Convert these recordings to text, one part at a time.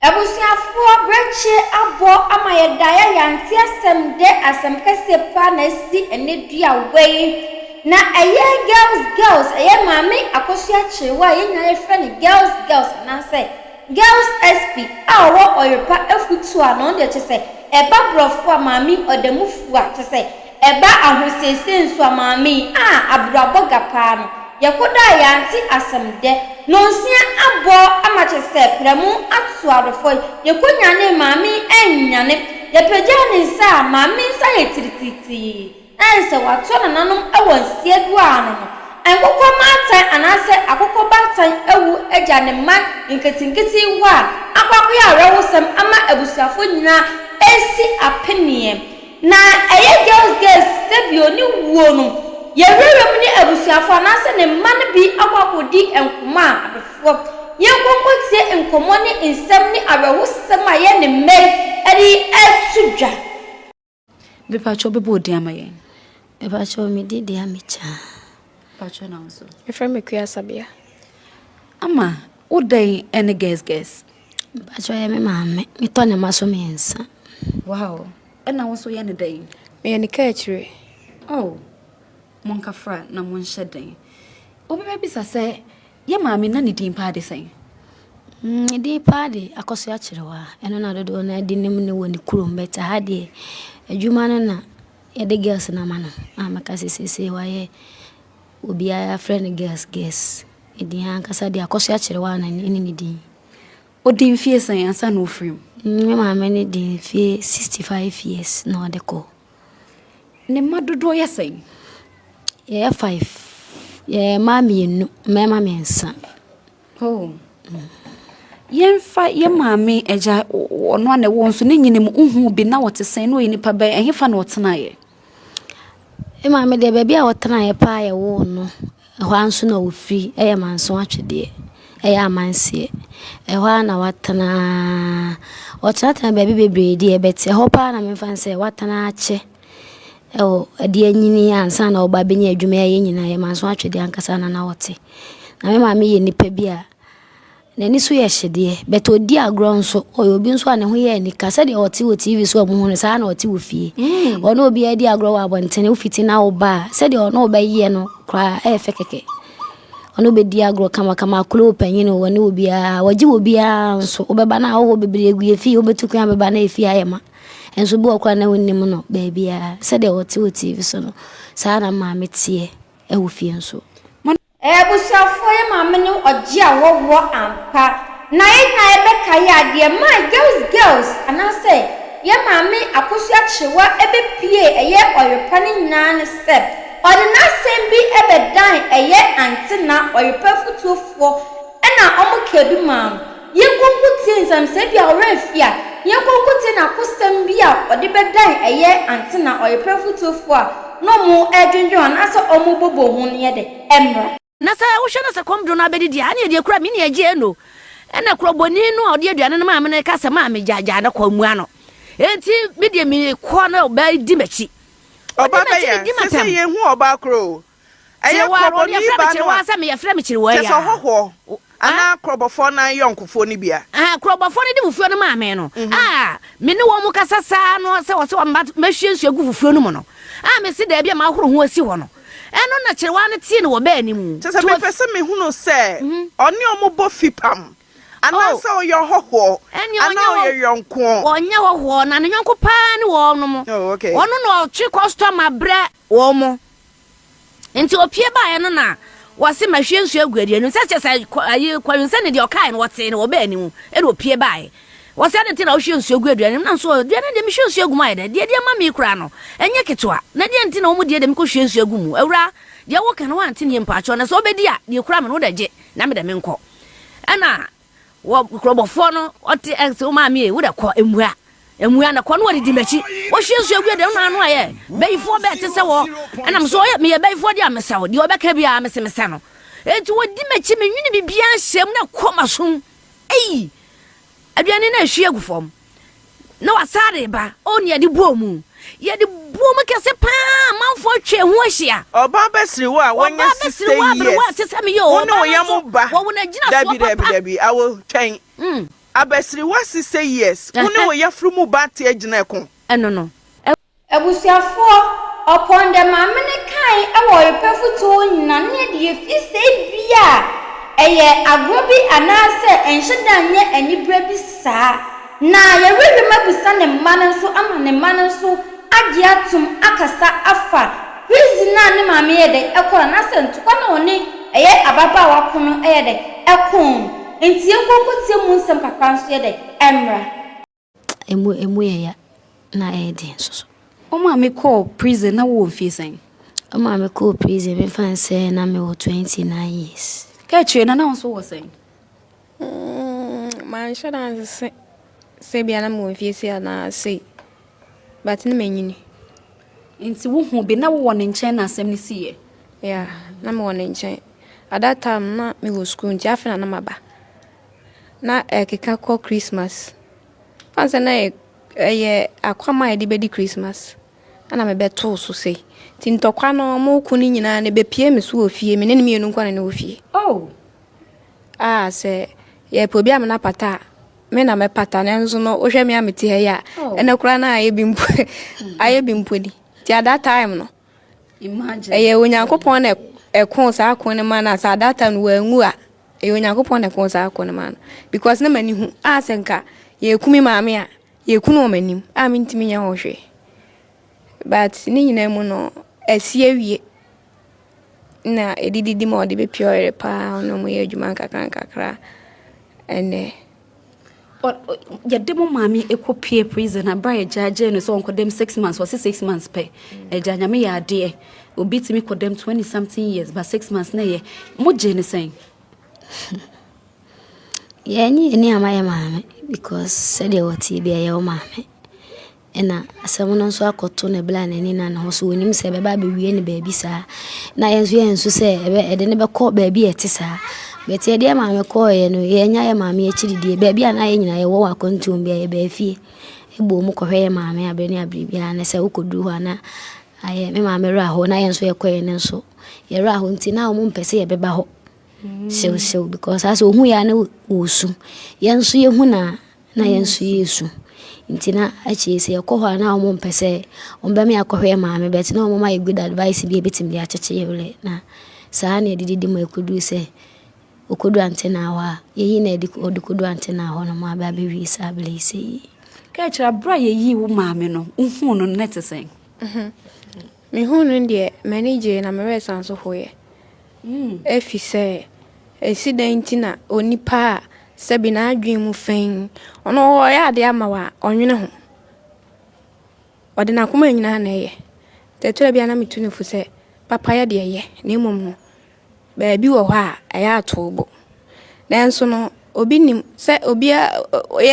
Abusuafoɔ berɛkye abɔ ama yɛdaeɛ yɛante asɛm dɛ asɛm kɛseɛ paa na asi ɛnɛ dua wei na ɛyɛ girls girls ɛyɛ maame Akosua Kyerewa a yɛn nyinaa yɛfrɛ no girls girls anaasɛ Girls SP a ɔwɔ ɔyerepa afutuo a na ɔno deɛ kyerɛ sɛ ɛba borɔfo a maame yi ɔda mu fua kyerɛ sɛ ɛba ahosiesie nso a maame yi a abrabɔ ga paa no yɛkoda a yɛante asɛm dɛ nonsia abɔ ama kyerɛ sɛ prɛmo ato adɔfoɔ yi yɛkɔ nyanee maame yi annyane yɛpagyaa ne nsa a maame nsa yɛ tiritiritii. Ɛne sɛ wɔatoa nananom wɔ nseɛdoɔ ano no, nkokɔ mmaatan anaasɛ akokɔ baatan awu agya ne mma nketenkete yi hɔ a akɔ akɔyɛ awerɛhosɛm ama abusuafoɔ nyinaa resi apeneɛ. Na ɛyɛ girls girls sɛ bio ne wuo no, yɛwurawura mu ne abusuafoɔ anaasɛ ne mma no bi akɔ akɔdi nkɔmmɔ a adɔfoɔ yɛnkɔ nkɔtie nkɔmmɔ ne nsɛm ne awerɛhosɛm a ɛyɛ ne mma yi de reto dwa. Mepakyɛw bɛbɔ wo din ama yɛn. Mepakyɛw me din de Amekyaa. Mepakyɛw na wo nso. Yɛfrɛ me Akua Asabea. Ama, wo dɛn ne Gɛs Gɛs? Mepakyɛw yɛ me maame. Metɔ ne mma so mmiɛnsa. Wow! Ɛna wo nso yɛ ne dɛn? Meyɛ ne kaakyire. Oh, monkafra na monhyɛ den. Obi bɛbisa sɛ, Yɛ maame na ne din paa de sɛn? Ne din paa de Akosua Kyerewaa. Ɛno na dodoɔ no ara de nim no wɔ ne kurom but ha deɛ adwuma no na yɛde girls no ama no a mɛka sɛ seesei wayɛ obiara frɛ no girls girls. Ne din ankasa deɛ Akosua Kyerewaa na ɛne ne din. Ɔdii mfeɛ sɛn ansa na ɔfiri mu? Me maame no dii mfeɛ 65 years na ɔde kɔɔ. Ne mma dodoɔ yɛ sɛn? Yɛyɛ five. Yɛyɛ mmaa mmienu, mmarima mmiɛnsa. Oh. Yɛmfa yɛ maame agya ɔno a na ɛwɔ nso ne nyini mu wohu bi na ɔte sɛn na ɔyɛ nipa bɛn ɛhefa na ɔtenaeɛ? Me maame deɛ baabi a ɔtenaeɛ paa yɛwoo no Ɛhɔ ara nso na wɔfiri yɛ manso atwedeɛ, yɛ amanseɛ. Ɛhɔ ara na wɔatena ara. Wɔtenatenaa baabi bebree deɛ but ɛhɔ pa ara na memfa no sɛ wɔatena akyɛ wɔ de anyini ansa na wɔreba abɛnya adwuma yi a yɛn nyinaa yɛ manso atwedeɛ ankasa na na wɔte. Na me maame yɛ nipa bi a N'ani so yɛ hye deɛ, but ɔdi agorɔ nso. Ɔyɛ obi nso a ne ho yɛ anika. Sɛdeɛ ɔte wɔ TV so a wɔhu no, saa na ɔte wɔ fie. Mm. Ɔne obiara di agorɔ wɔ abɔntene, wofiti na woba a, sɛdeɛ ɔne wobɛyɛ no koraa ɛyɛ fɛ kɛkɛ. Ɔne wobɛdi agorɔ kamakama, akolo panyin o, ɔne obiara, wɔgye obiara nso. Wobɛba na ahɔhoɔ bebree agu efie, wobɛtu kwan abɛba na efie ayɛ ma. Nso bi wɔ koraa na wonnim no baabiara. Sɛdeɛ ɔte wɔ TV so no, saa na maame teɛ wɔ fie nso. Abusuafoɔ yɛ maame no ɔgye a wɔwɔ ampa na yɛn nyinaa yɛbɛkae a deɛ ɛmaa girls girls anaasɛ yɛ maame Akosua Kyewa bɛpue ɛyɛ ɔyerepa no nyinaa ne sɛ ɔde n'asɛm bi bɛdan ɛyɛ Ante na ɔyerepa afutuofoɔ ɛna wɔn kaa bi maa no. Yɛnkɔ nkotie nsɛm, sɛ ebia wo werɛ afi a, yɛnkɔ nkotie n'akosɛm bi a ɔde bɛdan ɛyɛ antena, ɔyeprɛfo tuofoɔ a na wɔredwendwen ho anaasɛ wɔrebobɔ ho no yɛ dɛ, ɛmmra. Na sɛ wohwɛ na sɛ kɔm de wo na abɛdidi a, ɛnneɛ deɛ ɛkura me ne agye eno. Ɛnna kurobɔni no a ɔde aduane no maa me no ka sɛ, Maame, gyaagyaa no kɔ, mmua no. Enti me deɛ merekɔ na ɔbaa yi di m'akyi. Ɔdi Ɔba m'akyi bɛyɛ, didi sese m'atɛm. yɛnhu ɔbaa korɔ o. Ɛyɛ Kyerewa, ɔde krɔbɔni afrɛ me ba no kyerewa a, sɛ meyɛfrɛ me kyerewa kyerɛ yi sɛ a. ɔhɔhoɔ Ah? anaa krɔbɔfoɔ no ayɔnkofoɔ no bi a. Ah, krɔbɔfoɔ no de fufuo no maa me no, a me ne wɔn kasa saa no sɛ wɔsɛ wɔn mɛhwie nsuo agu fufuo no mu no, a mese daabi a mahoro ho asi hɔ no, ɛno na kyerewa no tee no wɔ bɛɛ no mu. Kyerɛ sɛ Nti mepɛ sɛ mehunu sɛ ɔne wɔn bɔ fipam, Oh, anaasɛ ɔyɛ ɔhɔhoɔ, ɛnneɛ ɔnyɛ anaa hɔ, ɔyɛ yɔnkoɔ. ɔnyɛ hɔhoɔ, na ne yɔnko paa ne wɔnom. Oh, okay. Ɔno na ɔtwe kɔstɔma brɛ wɔn. Nti opie baeɛ no na wɔse mahwie nsuo agu aduane mu sɛ kyɛ sɛ ayi kɔwensani deɛ ɔkaeɛ no wɔtee no wɔbɛɛ ne mu ɛna opie baeɛ wɔse ade nti na wohwie nsuo gu aduane mu na nso aduane deɛ mehwie nsuo agu mu ayɛ dɛ deɛ deɛ ma me koraa no ɛnyɛ ketewa na deɛ nti na wɔn deɛ deɛ mekɔhwie nsuo agu mu awura deɛ woka no wante nie mpaakyɛw na sɛ wobɛdi a deɛ kura me no wode gye na mede menkɔ ɛna Wɔ kurɔbɔfoɔ no ɔte ɛsɛ wo maame ei wo dɛ kɔ mmua mmua na kɔ no wɔde di m'akyi wɔhwie nsuo agu deɛ no ano ayɛ bɛyifoɔ bɛɛ te sɛ wɔ ɛnam so ɔyɛ meyɛ bɛyifoɔ deɛ a mesɛ wo deɛ ɔbɛka biara mese mesɛ no enti wɔdi m'akyi menwene biribiara nhyɛ mu na kɔ m'asom ei aduane no ahwie agu fam Na wasan reba. O ne yɛde bɔɔ mu. Yɛde bɔɔ mu kɛse paa, amanfoɔ atwa ho ahyia. Ɔbaa bɛsere wo a wanya Ɔbaa 60 bɛsere wo aberewa a years te sɛ me yi o, wo ne ɔbaa wo no yam nso, ba wɔwo no agyinasoɔ dabi dabi papa. dabi awo twɛn Mm. Abasiriwa 60 years, wo ne wo yafunu mu ba te agyina ɛko. Ɛno no. Abusuafoɔ, ɔpɔn dɛ maame no kae wɔ ɔyepɛ fotoɔ nyina ne deɛ ɛfiri sɛ ebia ɛyɛ agorɔ bi anaasɛ ɛnhyɛ da nyɛ aniberɛ bi saa. Na yɛwerɛwerɛm abisa ne mma no nso ama ne mma no nso agye atom akasa afa prison a ne maame yɛ dɛ ɛkɔɔ no anaasɛ ntokwa no a ɔne ɛyɛ ababaawa ko no yɛ dɛ ɛkoo no. Nti yɛnkɔ nkɔtie mu nsɛm kakra nso yɛ dɛ ɛmmra. Emu emu yɛ ya na ɛyɛ den nso so. Wo maame kɔɔ prison na wowɔ mfie sɛn? Wo maame kɔɔ prison mefa no sɛ na mewɔ 29 years. Ka akyire no na wo nso wɔ sɛn? Mm, manhyɛ da ansese sɛ bia na mewɔ mfie sei anaa sei but na manyini. Nti wohu bi na wowɔ ne nkyɛn na asɛm no siiɛ? Yeah, na mewɔ ne nkyɛn. At that time na mewɔ school nti afei na na maba. Na ɛkeka kɔ Christmas. Fa sɛ na ɛyɛ akwam a yɛde bɛdi Christmas ɛna mebɛtoo so sei. Nti ntɔkwa no ɔmo ko no nyinaa no ɛbɛpie me so wɔ fie. Me ne no mmienu nko na na ɛwɔ fie. Oh! A sɛ yɛpɛ obi amena pata a, me na mɛpata nanso no wohwɛ me a mete ha yi a, Oh. ɛnɛ koraa na ayɛ bi mpo ayɛ bi mpo ni. Nti at that time no, Imagine. ɛyɛ Onyankopɔn na ɛko saa ko no ma no a sɛ at that time no wanwu a, ɛyɛ Onyankopɔn na ɛko saa ko no ma no. Because na m'ani hu a sɛ nka yɛku me maame a, yɛku no wɔ m'anim a mentumi nyɛ ho hwee. But ne nyinaa mu no, asi awie. Na ɛdididi ma ɔde bɛpie ɔyere paa ɔne ɔmo yɛ adwuma nkakra nkakra. Ɛnɛ Yɛde mo maame ɛkɔpie prison aberɛ a yɛgyaagyae no sɛ ɔnkɔdam 6 months, wɔse 6 months pɛ. Agya Nyame yɛ adeɛ. Obi tumi kɔdam 20 something years but 6 months na ɛyɛ. Mogye ne sɛn? Yɛnye yɛni ama yɛ maame because sɛdeɛ wɔteɛ bi ɛyɛ wo maame. Ɛna asɛm no nso akɔto ne bla n'ani na ne ho so onim sɛ ɛbɛba abɛwie ne baabi saa. Na yɛn nso yɛn nso sɛ ɛbɛ ɛde ne bɛkɔ baabi a ɛte saa. But yɛde yɛ maame kɔɔeɛ no, yɛnya yɛ maame akyiridie. Baabi a na yɛn nyinaa yɛwɔ wɔ akwantuom bi a yɛbaa fie. Ɛbɔ mu kɔhwɛ yɛ maame abere ne abere biara ne sɛ wokɔduru hɔ a na ayɛ me maame werɛ aho na yɛn nso yɛkɔɛ no nso yɛwerɛ aho nti na wɔn mpɛ sɛ yɛbɛba hɔ hyewhyew because asɛ ohun yɛ a na wɔsu. Yɛn nso yɛhu na na yɛn nso yɛsu. Nti na akyire sɛ yɛkɔ hɔ a na wɔn mpɛ sɛ wɔn bɛma yɛakɔhwɛ yɛ maame but na wɔn ma yɛ good advice bi a ebɛtumi de akyekye yɛ werɛ na saa na yɛde didi mu akɔduru sɛ ɔkɔduru antenna hɔ a yɛyi na yɛde ɔde kɔduru antenna hɔ nom aba abɛwie saa berɛ yi sɛ yi. Ka akyire aberɛ a yɛyii wo maame no, wohuu no no te sɛn? Mehuu no deɛ m'ani gyee na me werɛ san so hoeɛ. Ɛfiri sɛ ɛsi dɛn nti na onipa a sɛbi n'adwene mu fɛn ɔno ɔyɛ adeɛ ama wo a ɔnwene ho. Ɔde n'akoma nyinaa na ɛyɛ. Nti ɛtɔ da bi a na metu no fo sɛ papa yɛ deɛ ɛyɛ na mmom no baabi wɔ hɔ a ɛyɛ ato bo. Nanso no obi nim sɛ obiara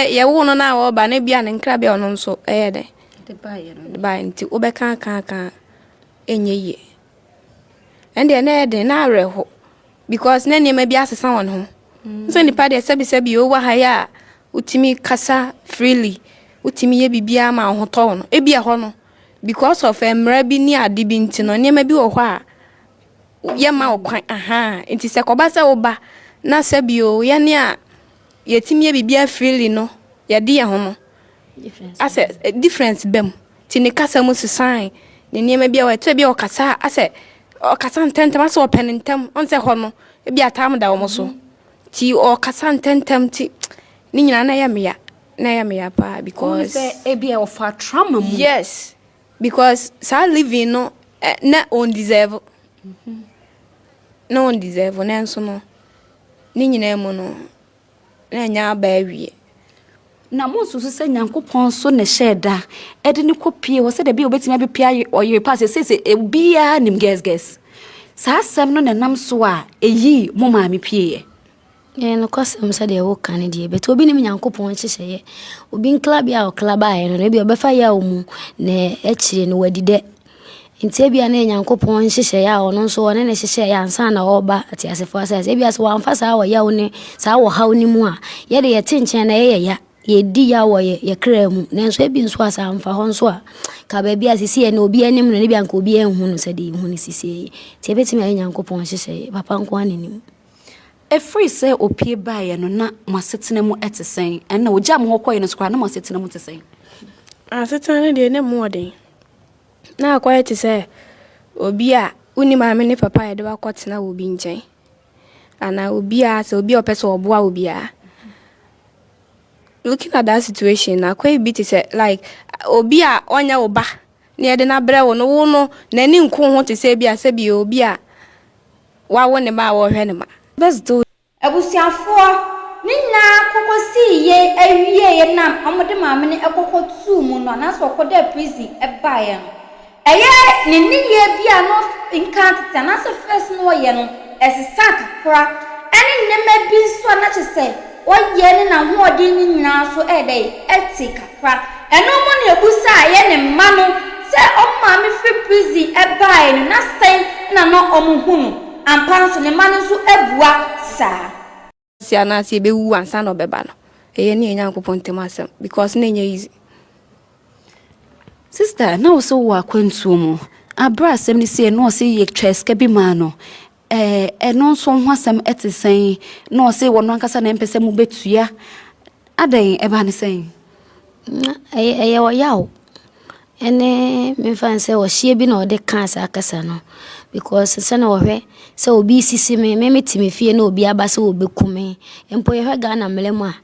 yɛwoo no na ɔreba no ebia ne nkrabea a ɔno nso ɛyɛ dɛn De baeɛ no. de baeɛ nti wobɛka aka aka ɛnyɛ yie. Ɛndeɛ na ɛyɛ den na awerɛho because na nneɛma bi asesa wɔn ho. Nso nipa deɛ sɛbisɛbi wowɔ ha yi a wotumi kasa freely wotumi yɛ biribiara ma wo ho tɔ wo no ebi ɛhɔ no because of mmara bi ne ade bi nti no nneɛma bi wɔ hɔ a yɛma wo kwan aha nti sɛ kɔba sɛ woba na sɛbi o yɛne a yɛtumi yɛ biribiara freely no yɛde yɛn ho no asɛ difference ba mu nti ne kasa mu sesan ne nneɛma bi a wɔɛtɔ bi a ɔkasa a asɛ ɔkasa ntɛntɛm asɛ ɔpɛ ne ntɛm ɔn sɛ hɔ no ebi atam da wɔn so nti ɔkasa ntɛntɛm nti ne nyinaa na ɛyɛ meya na ɛyɛ meya paa because sɛ ebi a ɔfa trauma mu. Yes, because saa living no na ɔn deserve, na ɔn deserve, nanso no ne nyinaa mu no na ɛnyɛ aba awie. Na mo nsusu sɛ Nyankopɔn so ne hyɛɛ da ɛde ne kɔ pie hɔ sɛdeɛ bi a obɛtumi abɛpie ɔyere pa sɛ sɛsɛ obiara nim gɛsgɛs saa asɛm no na ɛnam so a ɛyii mo maame pieeɛ. Ɛyɛ nokwasɛm sɛdeɛ woka no deɛ, but obi nim Nyankopɔn nhyehyɛeɛ. Obi nkla bi a ɔkla baeɛ no, ebi ɔbɛfa yaw mu na akyire no wadi dɛ. Nti ebia na ɛyɛ Nyankopɔn nhyehyɛeɛ a ɔno nso ɔne ne hyehyɛeɛ ansa na ɔreba ateasefoɔ asase. Ebia sɛ wamfa saa ɔyaw ne saa ɔhaw no mu a, yɛde yɛte nkyɛn na ɛyɛ ya. Yɛdi yaw wɔ yɛ yɛ kra mu. Nanso ebi nso a sɛ amfa hɔ nso a, ka baabi a sisi yɛ no obi anim no, ne bi anka obi anhu no sɛdeɛ yɛhu no sisi yi. Nti ebɛtumi ayɛ Nyankopɔn nhyehyɛeɛ. Papa nko ara na nim. Ɛfiri sɛ ɔpue baeɛ no, na mo asetena mu te sɛn? Ɛnna ɔgyaa mo hɔ kɔeɛ no nso koraa, na mo asetena mu te sɛn? Asetena no deɛ, na emu wɔ den. Na akɔyɛ te sɛ obi a wonni maame ne papa a yɛde wo akɔtena wɔ obi nkyɛn. Anaa obi a sɛ obi a ɔpɛ sɛ ɔboa wo biara. Looking at that situation no, akɔyɛ bi te sɛ like obi a ɔnyɛ wo ba na yɛde no abrɛ wo no, wo no n'ani nko wo ho te sɛ bi a sɛbi obi a wawo ne ba a ɔrehwɛ ne ma. Let's do Abusuafoɔ, ne nyinaa kɔkɔsii yei awieɛ no a wɔde maame no kɔkɔtoo mu no anaasɛ ɔkɔdaa prison baeɛ no, ɛyɛ ne nneyɛɛ bi a na nka tete anaasɛ first na ɔyɛ no, ɛsesaa kakra, ɛne nneɛma bi nso a na kyerɛ sɛ ɔyɛ ne n'ahoɔden no nyinaa nso ɛyɛ dɛn, ɛtee kakra. Ɛno mu na ɛbusaa ɛyɛ ne mma no sɛ wɔn maame firi prison baeɛ no, na sɛn na na wɔhu no. Ampa nso, ne mma no nso abua saa. Ase anaasɛ yɛbɛwu ansa na ɔbɛba no, ɛyɛ ne yɛn Nyankopɔn ntam asɛm because na ɛnyɛ easy. Sister, na wo sɛ wowɔ akwantuo mu. Aberɛ a asɛm no siiɛ no, na ɔse yɛtwaa sika bi maa no. Ɛɛ, ɛno nso ho asɛm te sɛn? Na ɔse ɔno ankasa na ɛmpɛ sɛ mobɛtua. Adɛn, ɛbaa ne sɛn? Na ɛyɛ ɛyɛ ɔyaw ɛne memfa no sɛ ɔhyeɛ bi na ɔde kaa saa kasa no because sɛnea ɔhwɛ sɛ obi resisi me, me mete me fie na obi aba sɛ ɔrebɛku me. Mpo yɛhwɛ Ghana mmara mu a,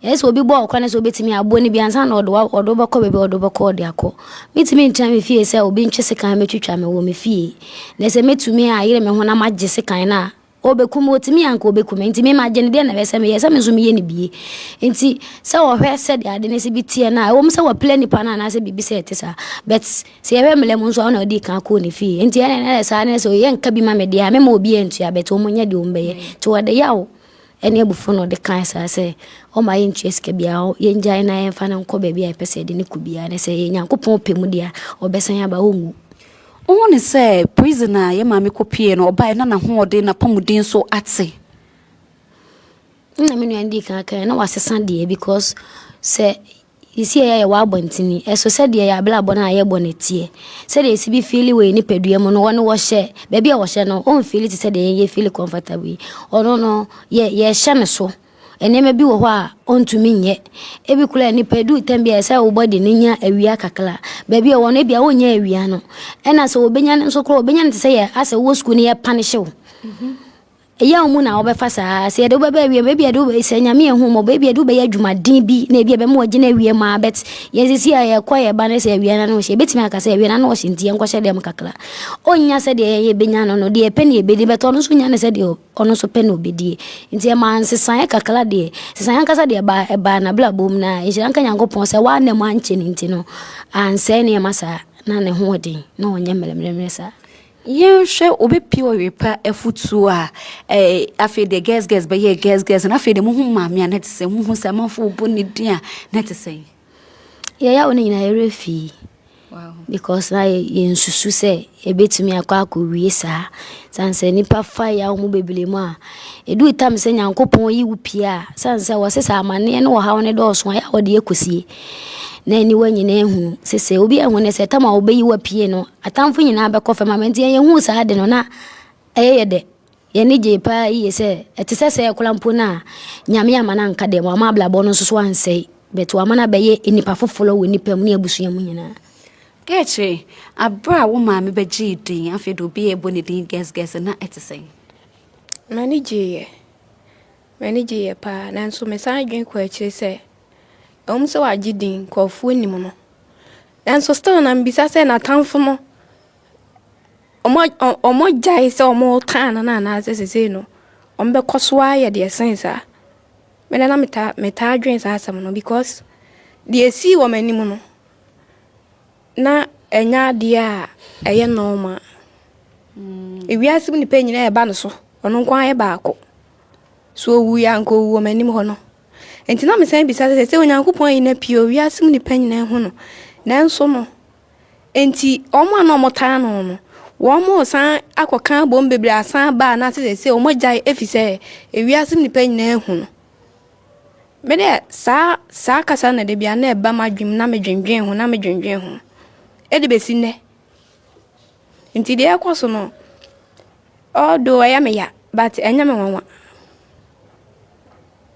ɛyɛ sɛ obi bɔ wo kwan sɛ obɛtumi aboa no bi ansa na ɔde wo ɔde wo bɛkɔ baabi a ɔde wo bɛkɔ ɔde akɔ. Mentumi ntena me fie sɛ obi ntwe sekan mmɛtwitwa me wɔ me fie. Na sɛ mɛtumi ayere me ho na magye sekan no a, Ɔbɛku me, ɔtumi a anka ɔbɛku me, nti me magye no deɛ na ɛbɛyɛ sɛ meyɛ sɛ me nso meyɛ no bie. Nti sɛ wɔhwɛ sɛdeɛ ade no si bi teɛ no a, ɛwɔ mu sɛ wɔpila nipa no anaasɛ biribi sɛ ɛte saa, but sɛ yɛhwɛ mmara mu nso a, ɔna ɔdii kan kɔɔ ne fie. Nti ɛna ɛna saa ne sɛ ɔyɛ nka bi ma me deɛ a, mema obi antua, but wɔn nyɛ deɛ wɔn bɛyɛ. Nti wɔde yaw ɛne abufuo na ɔde kan saa sɛ ɔma yɛntua sika biara, yɛngyae na yɛmfa no nkɔ baabi a yɛpɛ sɛ yɛde no kɔ biara, ne sɛ yɛ Nyankopɔn pɛ mu deɛ a, ɔbɛsan aba, ɔnwu. Wohu no sɛ prison a yɛn maame kɔpuee no, ɔbaeɛ na n'ahoɔden, n'apɔmuden nso ate. Nna me nua no dii kan kae na wasesa deɛ because sɛ yɛsi yɛ yɛwɔ abɔntene ɛso sɛdeɛ yɛ abrabɔ no a yɛbɔ no teɛ sɛdeɛ yɛsi bi feeli wɔ yɛ nipadua mu no ɔno wɔhyɛ baabi a wɔhyɛ no ɔnfeeli te sɛ deɛ yɛn yɛ feeli comfortable yi ɔno no yɛ yɛhyɛ no so. Nneɛma bi wɔ hɔ a ɔntumi nyɛ. Ebi koraa nipa edu tɛm bi a ɛsɛ sɛ wo body no nya awia kakra. Baabi a ɔwɔ no ebia ɔnnya awia no. Ɛna sɛ ɔbɛnya no nso koraa ɔbɛnya no te sɛ yɛ asɛ wowɔ sukuu no yɛ punish wo. Ɛyɛ wo mu na wobɛfa saa. Sɛ yɛde wobɛba awia mu ebi yɛde wo sɛ nyame ehu mmɔbɔ ebi yɛde wobɛyɛ adwumaden bi na ebi ɛbɛma wagyina awia mu a but yɛn sisi a yɛkɔ yɛ ba no sɛ awia no ano hyɛ ebɛtumi aka sɛ awia no ano ɔhyɛ nti yɛnkɔhyɛ dɛm kakra. Ɔnnya sɛdeɛ yɛn yɛbɛnya no no deɛ yɛpɛ ne yɛbɛdi but ɔno nso nya no sɛdeɛ ɔno nso pɛ na ɔbɛdie. Nti ɛmaa nsesaeɛ kakra deɛ, nsesaeɛ ankasa deɛ ɛbaa, ɛbaa n'abrabɔ mu na nhyira nka Nyankopɔn sɛ wanna mu ankyɛ no nti no, ansɛe nneɛma saa, na ne ho ɔden, na ɔnyɛ mmerɛmmerɛmmerɛ saa. Yɛnhwɛ obi pii ɔyere pa afutuo a eh, afei deɛ girls girls bɛyɛɛ girls girls na afei deɛ mohu maame a na ɛte sɛ mohu sɛ amanfoɔ bɔ ne din a na ɛte sɛn? Yɛyaw no nyinaa yɛwerɛ fii. Because na yɛnsusu sɛ ɛbɛtumi akɔ akɔwie saa. Sane sɛ nnipa fa yaw mu bebree mu a, ɛduru tam sɛ Nyankopɔn yi wo pie a, sane sɛ wɔse sɛ amanneɛ ne ɔhaw no dɔɔso a, ɛyɛ a wɔde akɔsie. Na aniwa nyinaa ehunu. Sɛ sɛ obi ahu ne sɛ tam a wɔbɛyi wo apue no, atamfo nyinaa bɛkɔ fam ama nti yɛn yɛhuu saa ade no na ɛyɛ yɛ dɛ. Yɛn ani gyee paa yiye sɛ ɛte sɛ sɛɛ koraa mpo no a, Nyame amma no anka dɛm, wamma abrabɔ no nso so ansɛe, but wama no abɛyɛ nnipa foforɔ wɔ nnipa mu ne abusua mu nyinaa. Kaakyire, Bere a wo maame bɛgyee din, afei de obi rebɔ ne din gɛsgɛs, na ɛte sɛn? M'ani gyeeɛ. M'ani gyeeɛ paa. Nanso mesan dwen kɔɔ akyire sɛ, ɛwom sɛ wagye din, nkurɔfoɔ nim no, nanso still na mebisa sɛ n'atamfo no Wɔagyae sɛ wɔretaa no no anaasɛ seesei no wɔbɛkɔ so ara ayɛ deɛ ɛsen saa. Me deɛ na metaa metaa dwen saa asɛm no because deɛ ɛsii wɔ m'anim no, na ɛnyɛ adeɛ a ɛyɛ normal. Ewiase mu nnipa nyinaa reba ne so, ɔno nko ara yɛ baako. So ɔwuiɛ a anka ɔwu wɔ m'anim hɔ no. Nti na mesan bisa sɛ, seesei Onyankopɔn ayi no apue o, wiase mu nnipa nyinaa ahu no. Nanso no, Enti wɔn a na wɔtaa no no, wɔresan akɔka abom bebree asan aba anaasɛ seesei wɔagyae efisɛ ewiase mu nnipa nyinaa ahu no. Me deɛ saa saa kasa no na da biara na ɛba m'adwene mu na medwendwen ho na medwendwen ho ɛde bɛsi nnɛ. Nti deɛ ɛrekɔ so no, although ɛyɛ me ya but ɛnyɛ me nwanwa.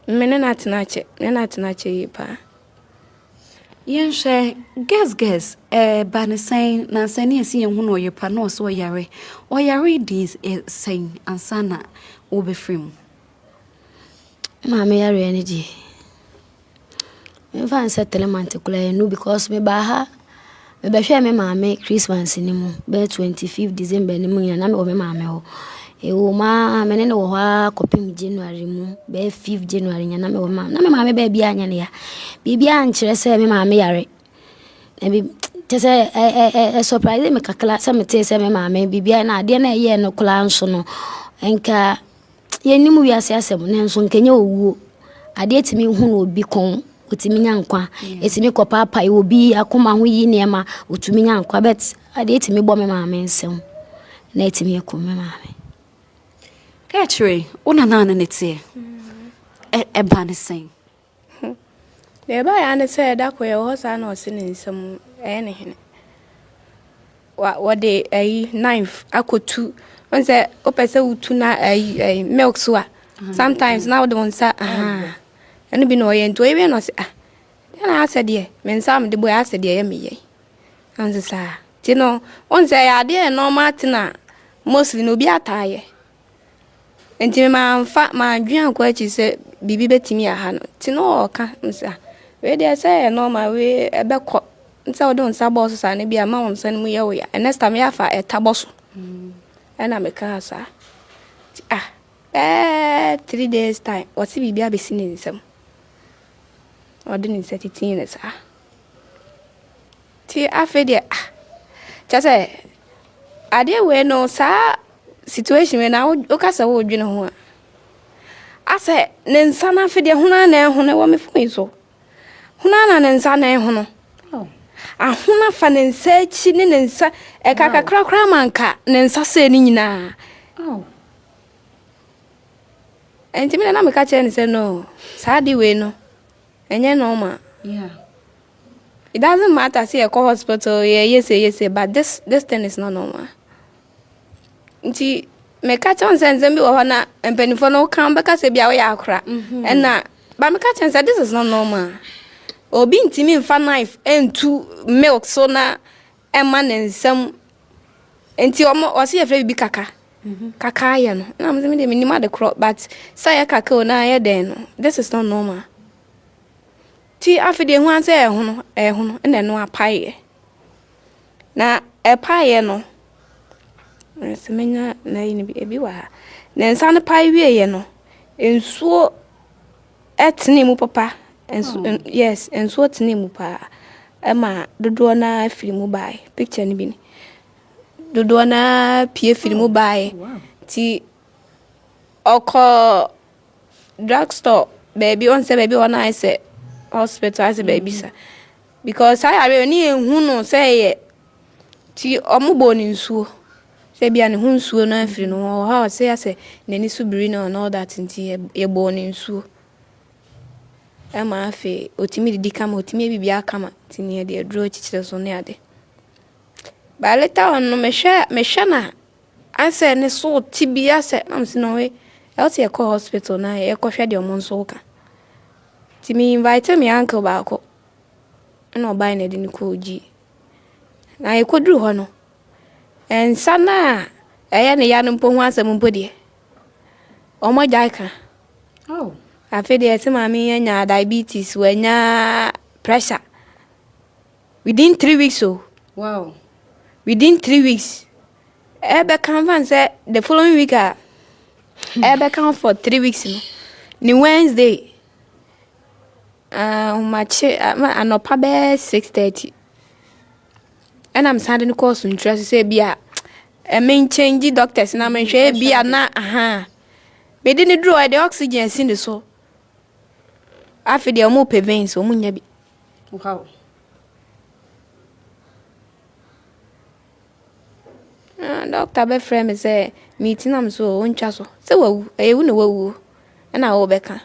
Me ne no atena akyɛ, me ne no atena akyɛ yie paa. Yɛnhwɛ, Guess guess, ɛba ne sɛn, nansa ni yɛsi yɛn hu no ɔyere pa na ɔsɛ ɔyare. Ɔyare di sɛn ansa na wobɛfiri mu? Me maame yareɛ no deɛ, memfa no sɛ 3 months koraa ɛnnu because mebaa ha, mebɛhwɛɛ me maame Christmas no mu bɛyɛ 25 December no mu nyinaa na mewɔ me maame hɔ. Ɛwɔ mu ara me ne no wɔ hɔ ara kɔpem January mu bɛyɛ 5 January nyinaa na mewɔ me maame. Na me maame baabiara nyɛ ne ya. Biribiara nkyerɛ sɛ me maame yare. Na bi kyerɛ sɛ ɛ ɛ ɛ surprise me kakra sɛ metee sɛ me maame biribiara na adeɛ no a ɛyɛɛ no koraa nso no nka yɛnnim wiase asɛm nanso nka ɛnyɛ owuo. Adeɛ tumi hunu obi kɔn, otumi nya nkwa. Ɛtumi kɔpaapae obi akoma ho yi nneɛma, otumi nya nkwa but adeɛ tumi bɔ me maame nsam na ɛtumi akum me maame. Kaakyire, wo nana ne ne teɛ, ɛba ne sɛn? Deɛ ɛbaeɛ ara ne sɛ da koro yɛwɔ hɔ saa na ɔse ne nsam ɛyɛ ne hene. Wa wɔde ayi knife akɔtu wɔn sɛ wopɛ sɛ wotu na ayi ayi milk so a sometimes na wode wo nsa ahaa ɛno bi na ɔyɛ nti ɔyɛ wie na ɔse ah deɛ na asɛ deɛ me nsa a mede bɔ asɛ deɛ ɛyɛ me yɛ na ɔse saa nti no wɔn sɛ ɛyɛ adeɛ yɛ normal thing a mostly na obi ataa yɛ. Nti me mamfa mannwen ankɔ akyi sɛ biribi bɛtumi aha no. Nti na ɔɔka me sɛ ah wei deɛ sɛ ɛyɛ normal wei ɛbɛkɔ. Nti sɛ wode wo nsa bɔɔ so saa no bi a ma wo nsa no mu yɛ wo ya. Next time yɛ afa ɛta bɔ so. Ɛna mekaa saa. Nti ah bɛyɛ 3 days time ɔse biribi abɛsi ne nsam. Ɔde ne nsa titii no saa. Nti afei deɛ ah kyerɛ sɛ adeɛ wei no saa situation wei na woka sɛ woredwene ho a asɛ ne nsa no afei deɛ hono ara na ɛhono ɛwɔ me phone yi so. Hono ara na ne nsa na ɛhono. Ahono afa ne nsa akyi ne ne nsa ɛka kakra koraa ma nka ne nsa sɛɛ ne nyinaa. Nti me na meka kyerɛ no sɛ no saa ade wei no ɛnyɛ normal. It doesn't matter sɛ yɛkɔ hospital yɛyɛ sei yɛ sei but this thing is not normal. Nti meka kyerɛ no sɛ nsɛm bi wɔ hɔ na mpanimfoɔ no woka bɛka sɛ bi a woyɛ akora. Ɛna ba meka kyerɛ no sɛ this is not normal. Obi ntumi mfa knife ntu milk so na ɛma ne nsam. Nti ɔmo ɔse yɛfrɛ biribi kaka. Kaka ayɛ no. Na mo sɛ me deɛ menim ade korɔ but sɛ yɛ kaka o na ayɛ dɛn no this is not normal. Nti afei deɛ ehu ara sɛ ɛhono ɛhono ɛna ɛno apaeɛ. Na ɛpaeɛ no sɛ menya n'ayi no bi ebi wɔ ha. Ne nsa no pae wieeɛ no nsuo ɛtenee mu papa. Nsu yes nsuo tenee mu paa ɛma dodoɔ no ara firi mu baeɛ. Picture no bi ni. Dodoɔ no ara pue firi mu baeɛ. Nti ɔkɔɔ drug store baabi ɔn sɛ baabi wɔ hɔ no ayɛ sɛ hospital ayɛ sɛ baabi sa. Because saa yareɛ no ne yɛnhu no sɛ ɛyɛ nti ɔmo bɔɔ ne nsuo. Sɛ ebia ne ho nsuo no afiri ne ho. Ɔwɔ hɔ a ɔse asɛ n'ani so biri no and all that nti yɛbɔɔ ne nsuo. Ɛma afei otumi didi kama otumi yɛ biribiara kama nti ne yɛde aduro kyekyere so ne ade. But later on no mehwɛ no a asɛ ne so te bi asɛ na mese no wei ɛwɔ sɛ yɛkɔ hospital na yɛkɔhwɛ deɛ ɔmo nso ka. Nti me invite me uncle baako ɛna ɔbae na yɛde no kɔɔ G. Na yɛkɔduru hɔ no nsa no a ɛyɛ ne ya no mpo ho asɛm mpo deɛ ɔmo agyae ka. Afei deɛ yɛse maame yi anya diabetes wanya pressure within 3 weeks o. Within 3 weeks. Ɛbɛka mfa no sɛ the following week a ɛbɛka for 3 weeks no ne Wednesday ahomakye anɔpa bɛyɛ 6:30 ɛna mesan de no kɔɔ Suntura so sɛ ebi a menkyɛngye doctors na menhwɛ ebi a na aha mede no duru hɔ yɛde oxygen asi ne so. Afei deɛ ɔmo pɛ veins ɔmo nya bi. Ah, doctor bɛfrɛ me sɛ meeti nam so ɔntwa so sɛ wawu ɛyɛ wu na wawu ɛna wɔbɛka.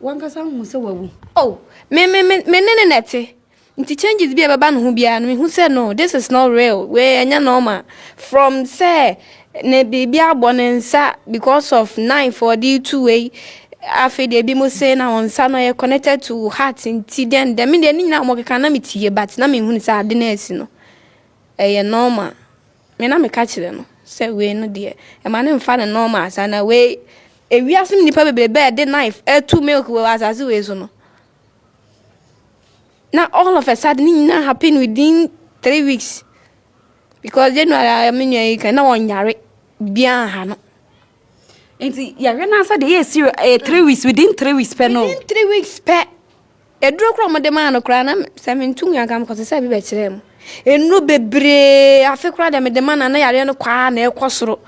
Wankasa hu sɛ wawu. Oh, me ne ne na ɛte nti changes bi a ɛbɛba ne ho biara no mehu sɛ no, this is not real, wei ɛnyɛ normal. From sɛ ne biribi abɔ ne nsa because of knife ɔde tu wei. Afei deɛ ebi mo se na wɔn nsa no yɛ connected to heart nti dɛn dɛn. Me deɛ ne nyinaa wɔn keka na me tie but na me nhunu sɛ ade no asi no ɛyɛ normal. Me na meka kyerɛ no sɛ wei no deɛ ɛma no mfa no normal saa na wei ewiase mu nipa bebrebe a ɛde knife ɛtu milk wɔ asase wei so no na all of a sudden ne nyinaa happen within 3 weeks because January a me nua yi kan na wɔnyare biara ha no. Nti yɛhwɛ no ansa deɛ ɛyɛ serious ɛyɛ 3 weeks, within 3 weeks pɛ no. Within 3 weeks pɛ. Eduro koraa ɔmo de maa no koraa na sɛ mentu nua nka mekɔsɛ sɛ bi bɛkyerɛ mu. Nnuro bebree afe koraa deɛ mede ma no na yareɛ no kwaa na ɛkɔ soro.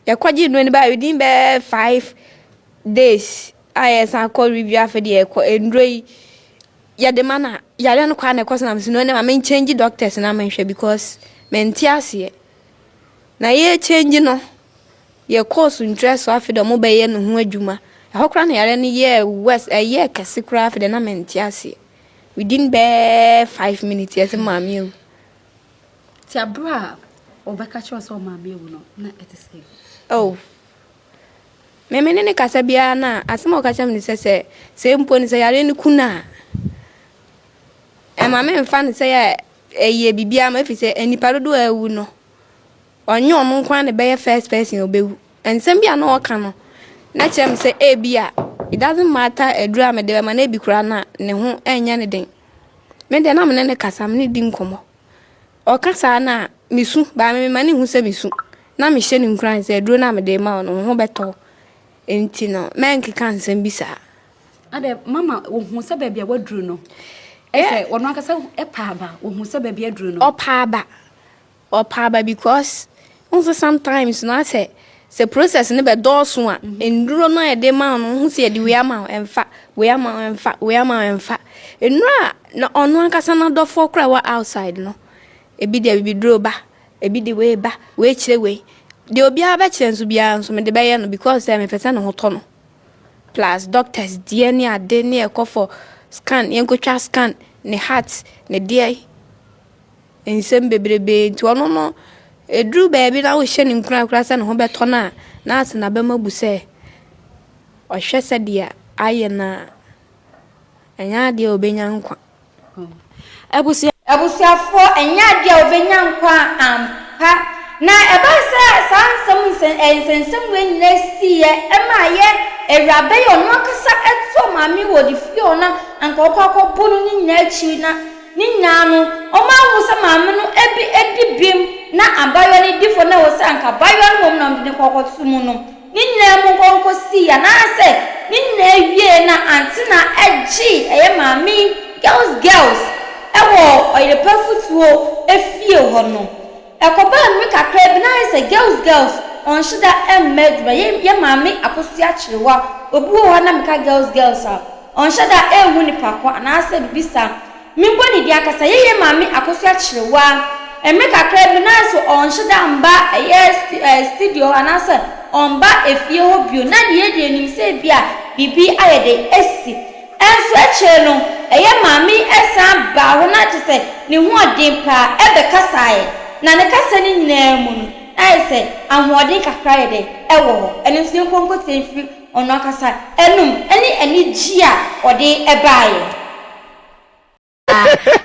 Yɛkɔgye nnuro no baa within bɛɛ 5 days a yɛsan kɔ review. Afe deɛ yɛkɔ nnuro yi yɛde ma no a yareɛ no kwaa na ɛkɔ so na mesɛ no ɛnɛ ma menkyɛngye doctors na menhwɛ because mente aseɛ. Na yɛkyɛngye no yɛkɔɔ so ntura so. Afei deɛ ɔmo bɛyɛ ne ho adwuma ɛhɔ koraa na yareɛ no yɛɛ worse, ɛyɛɛ kɛse koraa. Afei deɛ na mente aseɛ, within bɛɛ 5 minutes yɛsɛ maame awu. Nti aberɛ a ɔbɛka kyerɛ sɛ ɔmaame awu no na ɛte sɛ? Oh, meme ne ne kasa biara na asɛm a ɔka kyerɛ me ne sɛ mpo no sɛ yareɛ no ku no a ɛma memfa no sɛ yɛ ɛyɛ biribiara ma ɛfiri sɛ nnipa dodoɔ a awu no ɔnyɛ ɔno nko ara na ɛbɛyɛ first person a ɔbɛwu. Nsɛm bi a na ɔka no na kyerɛ me sɛ ebi a it doesn't matter aduru a mede bɛma na ebi koraa na ne ho ɛnyɛ ne den. Me deɛ na me ne ne kasa, me ne di nkɔmmɔ. Ɔka saa na mesu baa me ma ne hu sɛ mesu na mehyɛ ne nkuran sɛ aduro no a mede ma wo no wo ho bɛtɔ wo nti no mɛnkeka nsɛm bi saa. Adɛ mama wɔhu sɛ baabi a waduru no ɛsɛ ɔno ankasa ɛpa aba, wɔhu sɛ baabi aduru no. Ɔpa aba, ɔpa aba because nso sometimes no asɛ sɛ process no bɛdɔɔso a nduro no a yɛde ma wo no ho sɛ yɛde wei ama wo ɛmfa, wei ama wo ɛmfa, wei ama wo ɛmfa. Nnuro a na ɔno ankasa n'adɔfoɔ koraa wɔ outside no ebi de abibiduro ba, ebi de wei ba, wei kyerɛ wei deɛ obiara bɛkyerɛ nso biara nso mede bɛyɛ no because sɛ mepɛ sɛ ne ho tɔ no plus doctors deɛ ne ade ne ɛkɔ for scan, yɛnkɔtwa scan ne heart ne deɛ nsɛm bebrebe. Nti ɔno no ɛduru baabi na wohyɛ ne nkuran koraa sɛ ne ho bɛtɔ no a na ase n'abɛma bu sɛ ɔhwɛ sɛdeɛ ayɛ no a ɛnyɛ adeɛ a ɔbɛnya nkwa. Abusua. Abusuafoɔ, ɛnyɛ adeɛ a wɔbɛnya nkwa ampa. Na ɛbaa sɛ saa nsɛm nsɛnsɛm wei nyinaa siiɛ ɛma yɛ awuraba yi ɔno ankasa ɛtoo maame wɔ de fie hɔ na anka ɔkɔ akɔbo no ne nyinaa akyiri na ne nyinaa no ɔma ahu sɛ maame no ebi edi bim na abayewa no di fɔ na ɛwɔ sɛ anka abayewa no mmom na ɔde ne kɔkɔto mu no ne nyinaa mu nkɔnkɔ sii anaasɛ ne nyinaa wie na ante na ɛgye ɛyɛ maame Girls Girls ɛwɔ Ɔyerepa Futuo efie hɔ no. Ɛkɔbaa mmiri kakra bi na ayɛ sɛ Girls Girls ɔnhyɛ da mma adwuma. Yɛ maame Akosua Kyerewa obi wɔ hɔ na meka Girls Girls a ɔnhyɛ da ɛnhu nipa ko anaasɛ bibi saa. Membɔ ne din ankasa yɛyɛ maame Akosua Kyerewa. Mmiri kakra bi na ayɛ sɛ ɔnhyɛ da mba ɛyɛ studio hɔ anaasɛ ɔmba efie hɔ bio na deɛ yɛdeɛ nim sɛ bi a biribi ayɛ de asi. Ɛnso akyire no ɛyɛ maame ɛsan baa hɔ na kyerɛ sɛ ne ho ɔden paa ɛbɛkasaeɛ na ne kasa no nyinaa mu no na ayɛ sɛ ahoɔden kakra yɛ dɛ ɛwɔ hɔ. Ɛno nso yɛnkɔ nkɔtie mfiri ɔno ankasa anum ɛne anigye a ɔde ɛbaeɛ.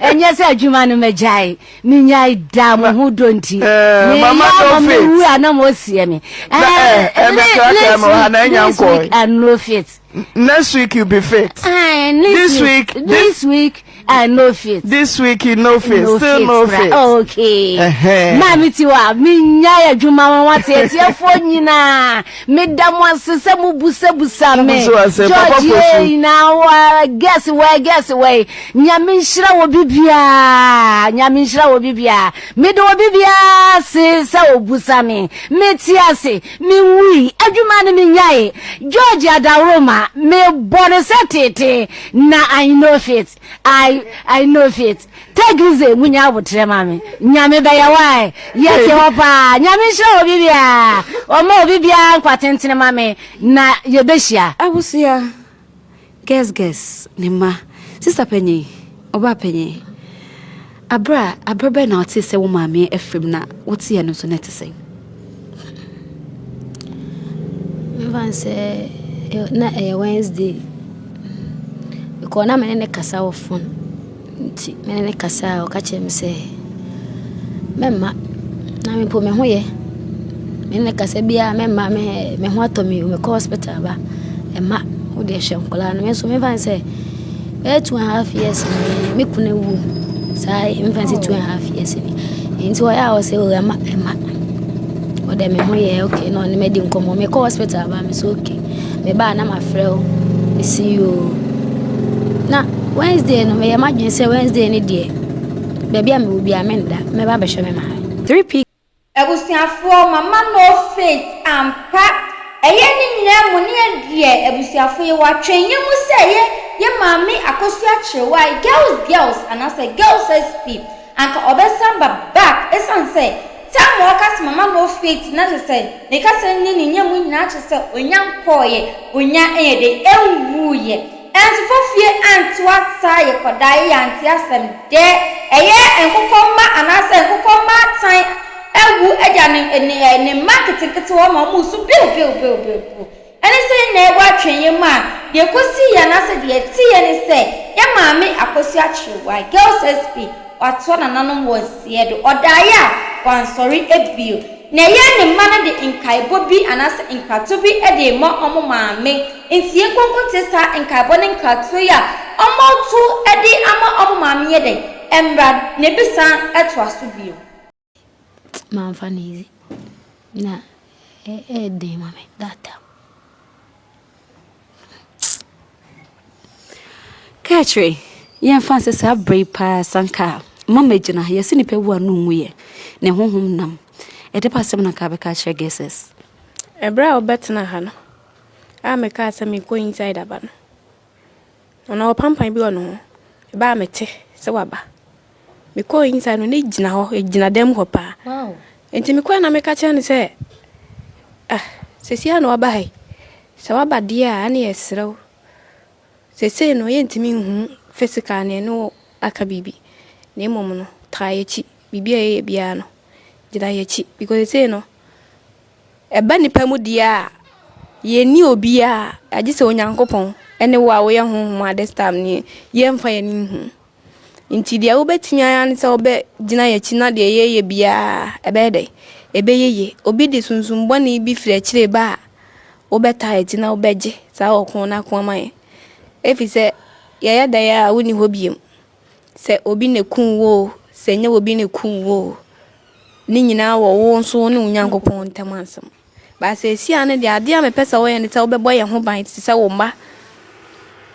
Ɛnyɛ sɛ adwuma no magyae, menyae da mo ho dɔ nti meyɛ ama mewu a na mosie me. This week I'm no fit. Next week you be fit. This week, this week I no fit. This week you no fit. No still fit, no fit. Okay. Maame Tiwa, menyae adwuma wɔn wate atiefoɔ nyinaa. Meda mo ase sɛ mobusabusa me. George yei na wa guess wɛ guess wɛ. Nyame nhyira wɔ bibiara. Nyame nhyira wɔ bibiara. Mede wɔ bibiara ase sɛ obusa me. Mete ase. Menwui. Adwuma no menyae. George Adaworoma, mebɔ no sɛ tete na I no fit. I no fit. Tegize munya abotrɛ ma me. Nyame bɛyɛ wae. Yɛte hɔ paa. Nyame nhyira obi biara. Ɔma obi biara nkwa tentene ma me na yɛbɛhyia. Abusua, Girls Girls ne mma, sista panyin, ɔbaa panyin, aberɛ a aberɛ bɛn na wotee sɛ wo maame afiri mu na woteɛ no nso na ɛte sɛn? Me Memfa no sɛ na ɛyɛ Wednesday. Mekɔɔ na me ne no kasa wɔ phone nti me ne no kasa a ɔka kyerɛɛ me sɛ mɛmma na me mpo me ho yɛ. Me ne no kasa biara mɛmma me me ho atɔ me o, mekɔ hospital ba ɛmma wo deɛ hwɛ nkwadaa no. Me nso memfa no sɛ Bɛyɛ 2½ years ni me kunu awu saa mfa nsi 2½ years ni nti ɔyɛ a ɔsɛ o ɛma ɛma ɔdɛ me ho yɛ okay na ɔne madi nkɔmmɔ mekɔ hospital ba me so okay me ba na mafrɛ wo mesi yoo na Wednesday no meyɛ m'adwene sɛ Wednesday no deɛ baabi a mewɔ biara menda mɛba abɛhwɛ me maame 3P Abusuafoɔ mama no faith ampa ɛyɛ ne nyinaa mu ne ɛdeɛ abusuafoɔ yɛwɔ atwɛnyɛ mu sɛ yɛ yɛ maame Akosua Kyerewaa girls girls anaasɛ girls SP anka ɔbɛsan ba back ɛsiane sɛ time a ɔka sɛ mama no faith na kyerɛ sɛ ne kasa ne ne nya mu nyinaa kyerɛ sɛ ɔnya nkɔɔyɛ ɔnya ɛyɛ dɛ ɛnwuuyɛ Ɛnso fofie antoa saa yɛ kɔdaa yɛ ante asɛm dɛ ɛyɛ nkokɔ mma anaasɛ nkokɔ mma atan awu agya ne ne ne mma nketenkete hɔ ma ɔmo resu biw biw biw biw biw ɛne sɛ yɛn nyinaa yɛwɔ atwenyɛ mu a deɛ ɛkɔsii yɛ anaasɛ deɛ ɛteeɛ ne sɛ yɛ maame Akosua Kyerewaa Girls SP watoa nananom wɔ nseɛ do ɔdaeɛ a wansɔre bio na ɛyɛ ne mma no de nkaebɔ bi anaasɛ nkrato bi de rema ɔmo maame Nti yɛnkɔ nkɔtie saa nkaebɔ ne nkratoɔ yi a wɔreto de ama wɔn maame yɛ dɛn? Ɛmmra na ebi san toa so bio. Mamfa no easy na ɛyɛ den ma me that time. Kaakyire, yɛmfa nsɛ saa berɛ yi paa sanka a mama gyina ha, yɛse nipa wu a no nwu yɛ, ne honhom nam. Ɛde ba asɛm na nka bɛka akyerɛ Geses. Ɛberɛ a wobɛtena ha no, a mekaa sɛ merekɔ inside aba no, ɔno ɔpampan bi wɔ ne ho. Ɛbaa a mete sɛ waba. Mekɔɔ inside no, na egyina hɔ, egyina dan mu hɔ paa. Nti mekɔɛ na meka kyerɛ no sɛ, ah, seesei a na waba ha yi, sɛ waba deɛ a, ɛne yɛsrɛ wo. Seesei no, yɛntumi nhu physical ne ɛne wo aka biribi. Na mmom no, taa yɛakyi. Biribi a yɛyɛ biara no, gyina yɛakyi. Because seesei no, Ɛba nnipa mu deɛ a, yɛnni obiara agye sɛ Onyankopɔn ne wo a woyɛ honhom a this time no yɛmfa yɛn ani nhu. Nti deɛ wobɛtumi ayɛ ne sɛ wobɛgyina yɛn akyi na deɛ yɛyɛ biara ɛbɛyɛ dɛ, ɛbɛyɛ yie. Obi de sunsum bɔne bi firi akyire ba a, wobɛtaa akyi na wobɛgye saa ɔko no ako ama yɛn. Ɛfiri sɛ yɛyɛ dɛn a wonni hɔ biom. Sɛ obi na ɛkum wo o, sɛ ɛnyɛ obi na ɛkum wo o, ne nyinaa wɔ wo nso wo ne wo Nyankopɔn ntam asɛm. But seesei ara no deɛ adeɛ a mepɛ sɛ woyɛ ne sɛ wobɛbɔ yɛn ho ban te sɛ wo mma.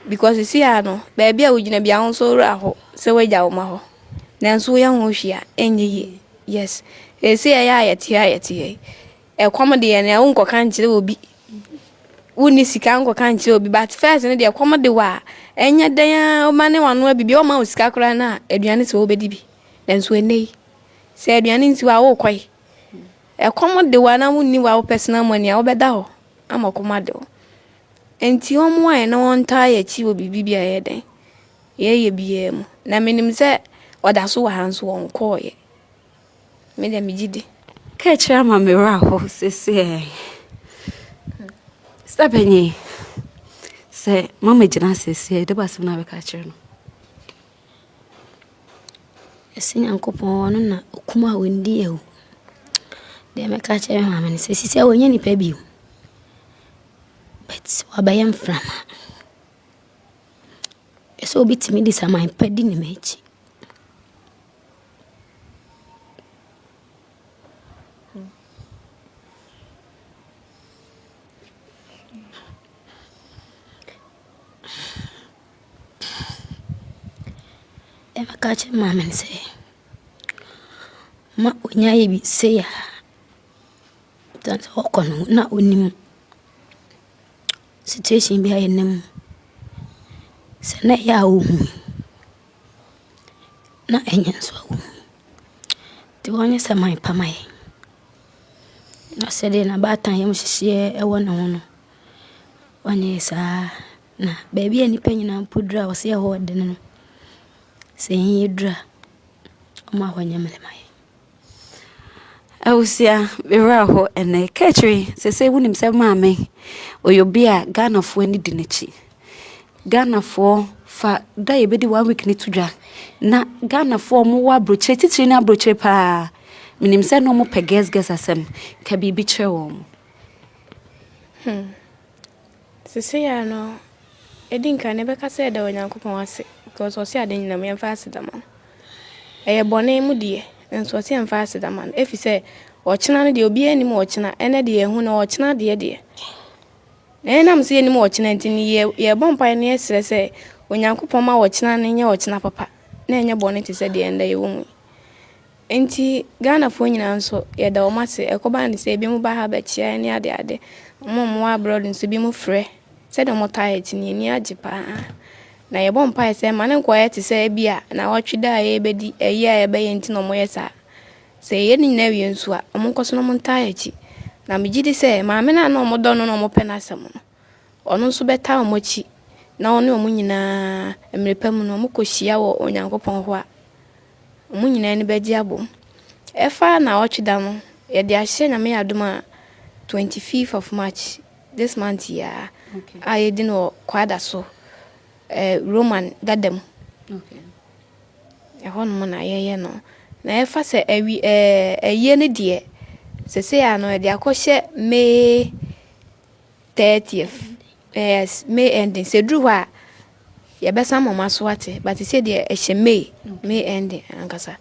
Because seesei ara no, baabi a wogyina biara wo nso wo werɛ aho sɛ woagya wo mma hɔ. Nanso woyɛ ho hwee a, ɛnyɛ yie. Yes. Seesei ɛyɛ a yɛte a yɛte yɛ. Ɛkɔm de yɛn a wonkɔka nkyerɛ obi. Wonni sika nkɔka nkyerɛ obi but first no deɛ ɛkɔm de wo a, ɛnyɛ dɛn ara woma ne wanoa biribi, ɔmma wo sika koraa no a, aduane sɛ wobɛdi bi. Nanso ɛnnɛ yi, sɛ aduane nsi hɔ a worekɔe. Ɛkɔm de wo a na wonni wo personal money a wobɛda hɔ ama ɔkɔm ade wo. Enti wɔmmoa yɛn na wɔntaa yɛn akyi wɔ biribi bi a ɛyɛ dɛn, yɛyɛ biara mu. Na menim sɛ ɔda so wɔ ha nso ɔnkɔeɛ. Me deɛ megye di. Ka akyire ama me werɛ aho seesei. Sista panyin, sɛ mama gyina seesei, ɛde ba asɛm na bɛka akyerɛ no. Ɛsɛ Nyankopɔn ɔno na okum a ɔndi awu. Deɛ mɛka akyerɛ me maame no sɛ sisi a ɔnyɛ nipa bio. But wabɛyɛ mframa. Ɛsɛ obi tumi de saman pa di ne m'akyi. Mɛka akyerɛ maame no sɛ, ma ɔnya yɛ bi sei a, sɛ ɔkɔ no na ɔnim situation bi a yɛnam mu. Sɛ na ɛyɛ a ɔhu na ɛnyɛ nso a ɔhu. Nti ɔnyɛ sɛ man pa ma yɛn. Na sɛdeɛ n'abaatan yam hyehyeɛ wɔ ne ho no, ɔnyɛɛ saa. Na baabi a nnipa nyinaa mpo duru a wɔsɛ ɛhɔ ɔdene no, sɛ yɛn yɛduru a, ɔma hɔ nyɛ mmerɛ ma yɛn. Abusua, me werɛ aho ɛnnɛ. Kaakyire, seesei wonim sɛ maame, ɔyɛ obi a Ghanafoɔ ani di n'akyi. Ghanafoɔ fa da yɛbɛdi one week no to dwa na Ghanafoɔ a wɔwɔ aburokyire, titire ne aburokyire paa, menim sɛ na wɔpɛ girls girls asɛm, ka biribi kyerɛ wɔn. Hmm. Seesei ara no, ɛdi nkan no yɛbɛka sɛ yɛda Onyankopɔn ase because ɔse ade nyinaa mu yɛmfa aseda ma no. Ɛyɛ bɔne mu deɛ, nso ɔse yɛmfa aseda ma no ɛfiri sɛ ɔkyena no deɛ obiara nnim ɔkyena, ɛnɛ deɛ yɛahu no ɔkyena deɛ deɛ. Na ɛnam sɛ yɛnnim ɔkyena nti no yɛ yɛbɔ mpaeɛ na yɛsrɛ sɛ Onyankopɔn ma ɔkyena no nyɛ ɔkyena papa na ɛnyɛ bɔne te sɛ deɛ ɛndɛ yɛwɔ mu yi. Enti Ghanafoɔ nyinaa nso, yɛda wɔn ase. Ɛkɔba no sɛ ebinom ba ha bɛkyea yɛn ne adeade. Wɔn a wɔwɔ abroad nso, ebinom frɛ. Sɛdeɛ wɔtaa yɛn akyi no, yɛn ani agye pa ara. Na yɛbɔ mpaeɛ sɛ mma no nkɔyɛ te sɛ ebia nnawɔtwe da a yɛrebɛdi ayie a yɛbɛyɛ nti na wɔyɛ saa. Sɛ yɛyɛ ne nyinaa wie nso a, wɔnkɔ so na wɔntaa yɛn akyi. Na megye di sɛ maame no a na wɔdɔ no na wɔpɛ n'asɛm no, ɔno nso bɛtaa wɔn akyi na ɔne wɔn nyinaa, mmerɛ pa mu no, wɔkɔhyia wɔ Onyankopɔn hɔ a, Wɔn nyinaa ani bɛgye abom. Ɛfa naawɔtwe da no, yɛde ahyɛ Nyame adom a 25th of March this month yi ara a yɛdi no wɔ Kwada so, eh, Roman dada mu. Ɛhɔ nom na yɛyɛ no. Na ɛfa sɛ awi eh, ayie no deɛ, sesei a no yɛde akɔhyɛ May 30th, yes, May ending. Sɛ ɛduru hɔ a, yɛbɛsan ma wɔn aso ate, but sɛ deɛ ɛhyɛ May, May ending ankasa.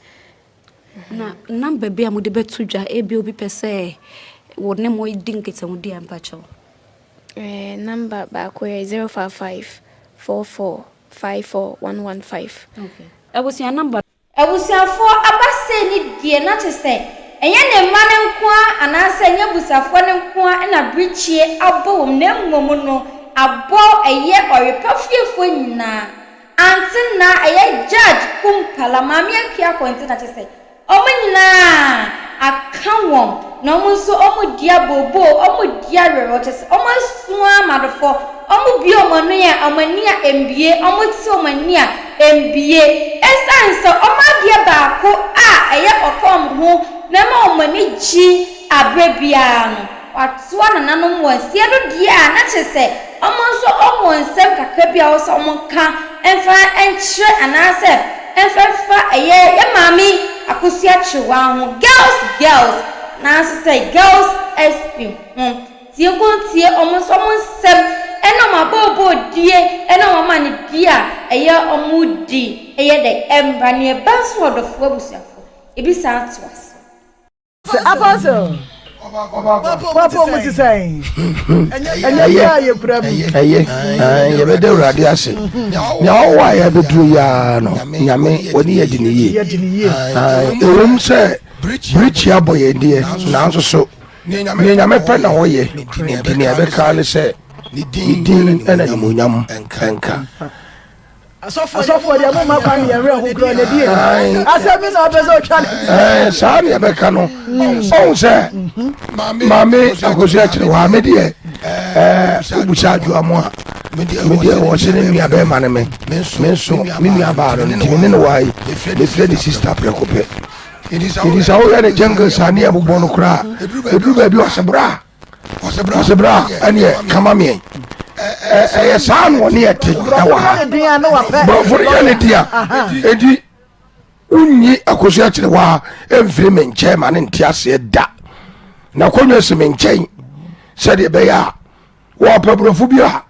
Na number bi a mode bɛto dwa, ebi obi pɛ sɛ wo ne mo di nkitahodie a mpakyɛw. Eh, number baako yɛ 055 44 54 115. Okay. Abusua number. Abusuafoɔ aba sei ne deɛ na kyerɛ sɛ ɛnyɛ ne mma no nko ara anaasɛ ɛnyɛ abusuafoɔ no nko ara na birikyie abɔ wɔn na mmom no abɔ ɛyɛ ɔrepa fiefoɔ nyinaa. Ante na ɛyɛ Judge Kumpala, Maame Akua Kɔnte na kyerɛ sɛ Wɔn nyinaa aka wɔn, na wɔn nso wɔredi abooboo, wɔredi awerɛhoɔ, kyerɛ sɛ wɔasu ara ma adɔfoɔ, wɔbue wɔn ano a, wɔn ani a ɛmbue, wɔte wɔn ani a ɛmbue, ɛsiane sɛ wɔn adeɛ baako a ɛyɛ ɔka wɔn ho na ɛma wɔn ani gye aberɛ biara no, Wɔatoa nananom wɔn nseɛ no deɛ a, na kyerɛ sɛ wɔn nso wɔwɔ nsɛm kakra bi a ɛwɔ sɛ wɔka mfa nkyerɛ anaasɛ mfa mfa ɛyɛ yɛn maame Akosua Kyerewaa ho, girls girls, nanso sɛ girls SP ho. Tie nko ntie wɔn nso wɔn nsɛm ne wɔn abooboodie ne wɔn amanedie a ɛyɛ wɔn di ɛyɛ dɛ ɛmba ne ɛba nso ɔdɔfoɔ abusuafoɔ ebi san toa so. Sɛ apostle papa mu te sɛn ɛnyɛ yɛ a yɛkura mu ɛyɛ yɛbɛda awurade ase nea ɔwɔ a yɛbɛduru yi ara no nyame ɔne yɛdi ne yie ɛwom sɛ birikyi abɔ yɛn deɛ nanso so nea nyame pɛ na ɔyɛ nti nea ɛbɛka ne sɛ ne din ɛna nimonyam ɛnka Asɔfoɔ deɛ mo mma kwan ne yɛn werɛ ho kura na die asɛm bi na ɔpɛ sɛ ɔtwa ne saa ne yɛbɛka no ɔhu sɛ maame akosi akyerɛ wɔ me deɛ wobusa adwoa mu a me deɛ wɔ se ne nua bɛrima no me me nso me nua baa no nti me ne no wɔ yi mefrɛ ne sista prɛko pɛ nti sɛ woyɛ ne jungle saa ne yɛbobɔ no koraa ɛduru baabi ɔsɛ bra ɔsɛ bra ɛneɛ kama meɛ ɛyɛ saa na ɔne ɛte ɛwɔ ha borɔfo no yɛ ne dea enti wonyi akosua kyerɛ hɔ a ɛmfiri me nkyɛn ma ne nte aseɛ da na kɔnwa si me nkyɛn sɛdeɛ ɛbɛyɛ a wɔpɛ borɔfo bi a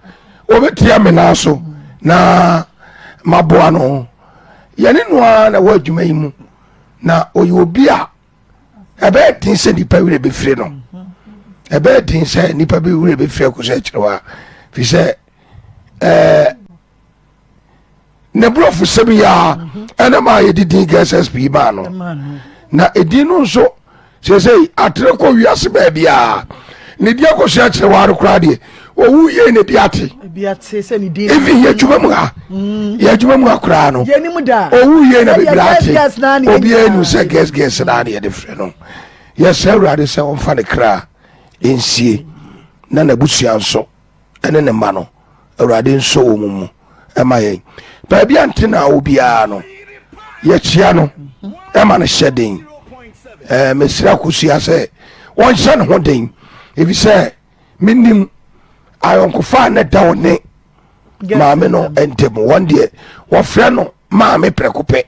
wɔbɛtia me nan so na maboa no yɛne no ara na ɛwɔ adwuma yi mu na ɔyɛ obi a ɛbɛyɛ den sɛ nipa werɛ bɛfiri no ɛbɛyɛ den sɛ nipa bi werɛ bɛfiri akɔ sɛ akyerɛ hɔ a firi sɛ ɛɛ ne borɔfo sɛm yi a ɛna maa yɛde din gss maa no na ɛdin no nso seesei atere kɔ wiase baabiaa ne di akɔso akyerɛ wɔ aro koraa deɛ owu yie na ebi ate even yɛ adwuma mu ha mm. yɛ adwuma mu ha koraa no owu yie na bebree ate obiara nim sɛ gɛs gɛs naa na yɛde frɛ no yɛsɛ awurade sɛ ɔmfa ne kra nsie na n'abusua nso ɛne ne mma no awurade nso wɔ mu mu ɛma yɛn baabi a nte na awo biara no yɛkyia no ɛma no hyɛ den. Ɛɛ mesrɛ Akosua sɛ wɔnhyɛ ne ho den efisɛ menim ayɔnkofa a na ɛda ɔne maame no ntam. Wɔn deɛ wɔfrɛ no maame prɛko pɛ.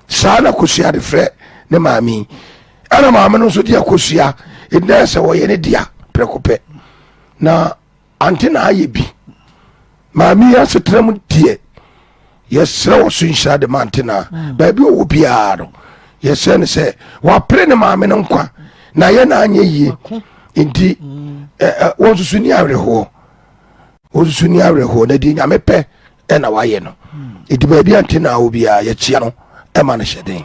Saa na Akosua de frɛ ne maame yi. Ɛna maame no nso de Akosua ɛdina sɛ wɔyɛ ne dea prɛko pɛ. Na Ante na ayɛ bi. Maame yi asetena mu deɛ yɛsrɛ wɔ so nhyira de ma ante na hmm. baabi ɔwɔ biara no yɛsrɛ no sɛ wapere ne maame no nkwa na yɛ na anyɛ yie nti hmm. wɔn nso so ni awerɛhoɔ wɔn nso so ni awerɛhoɔ na deɛ nyame pɛ ɛna wayɛ no ɛdi baabi ante na awɔ biara yɛkyia no ɛma no hyɛ den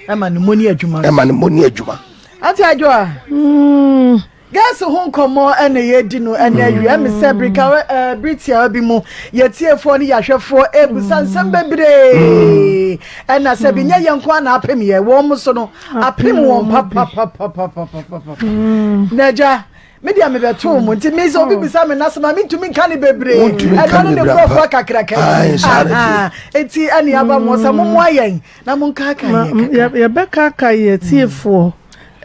ɛma ne mɔni adwuma ɛma ne mɔni adwuma ante adwoa hmm. Gas ho nkɔmmɔ na yɛredi no ɛnɛ awia. Ɛmi sɛ birika ɛɛ bere tiawa bi mu yɛtiefoɔ ne yɛahwɛfoɔ ebusa nsɛm bebree. Ɛna sɛ bi nyɛ yɛn nko ara na apem yɛ wɔn so no apem wɔn papapapapapapa. Na agya me deɛ mebɛtoo mu nti me sɛ obi bisa me n'asɛm a mentumi nka ne bebree. Ɛno ne ne nkurɔfoɔ kakraka yi. Eti ɛne aba mo sɛ mommoa yɛn na monkaakae yɛn kakra. Yɛbɛkaakae yɛn atiefoɔ.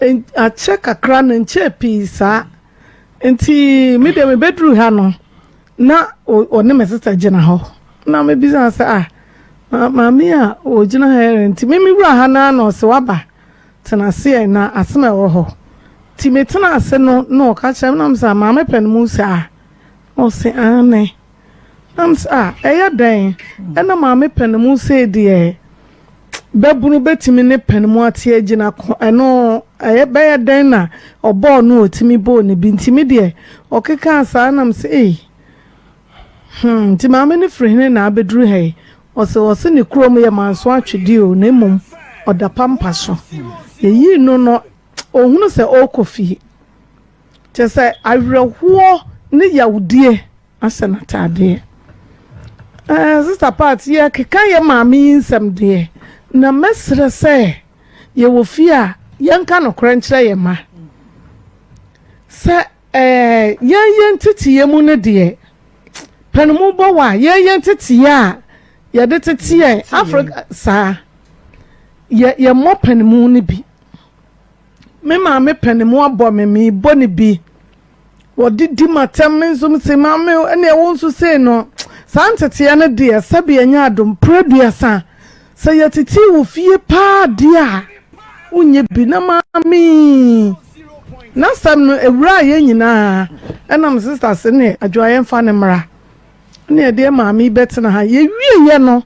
Akyɛ kakra no, nkyɛɛ pii saa. Nti me deɛ mebɛduru ha no, na ɔne me sista gyina hɔ. Na mebisa no sɛ, ah, maame a ɔgyina ha yɛ nti me mewura ha no ara na ɔse waba tena ase ɛ na asɛm a ɛwɔ hɔ. Nti metena ase no na ɔka kyerɛ me na mesɛ maame pɛ no mu sɛ ah, ɔse aane. Na mesɛ ah, ɛyɛ dɛn ɛna maame pɛ no mu sei deɛ Babunu bɛtumi ne pɛn mu ate agyina ko ɛno ɛyɛ bɛyɛ dɛn na ɔbɔɔ no ɔtumi bɔɔ ne bi nti me deɛ ɔkekaa saa na me sɛ ei hmm nti maame no firi hene na abɛduru ha yi ɔse ɔse ne kurom yɛ manso atwedeɛ o na mmom ɔda pampa so yɛyii no no ɔhunu sɛ ɔrekɔ fie kyɛ sɛ awerɛhoɔ ne yawdie Ahyɛ n'ataadeɛ. Ɛɛ Sista Pat, yɛrekeka yɛn maame yi nsɛm deɛ, na mɛsrɛ sɛ yɛwɔ fie a, yɛnka nokorɛ nkyerɛ yɛn mma. Sɛ ɛɛ yɛn yɛn nteteeɛ mu no deɛ, pɛnmu bɔ wɔ a, yɛn yɛn nteteeɛ a yɛde tete yɛn Afrika saa, yɛ yɛmmɔ pɛnmu no bi. Me maame pɛnmu abɔ me, mebɔ no bi. Wɔde di m'atɛm, me nso mese, Maame o, ɛnneɛ wo nso sei no. Saa nteteeɛ no deɛ, sɛbe ɛnyɛ adom. Prɛ duasa, sɛ yɛtetee wo fie paa deɛ a, wonyɛ bi. Na maame yi, n'asɛm no, ɛwuraa yɛn nyinaa. Ɛna me sista se, ne Adwoa yɛmfa no mmra. Ɛne ɛdeɛ maame yi bɛtena ha. Yɛwieeɛ no,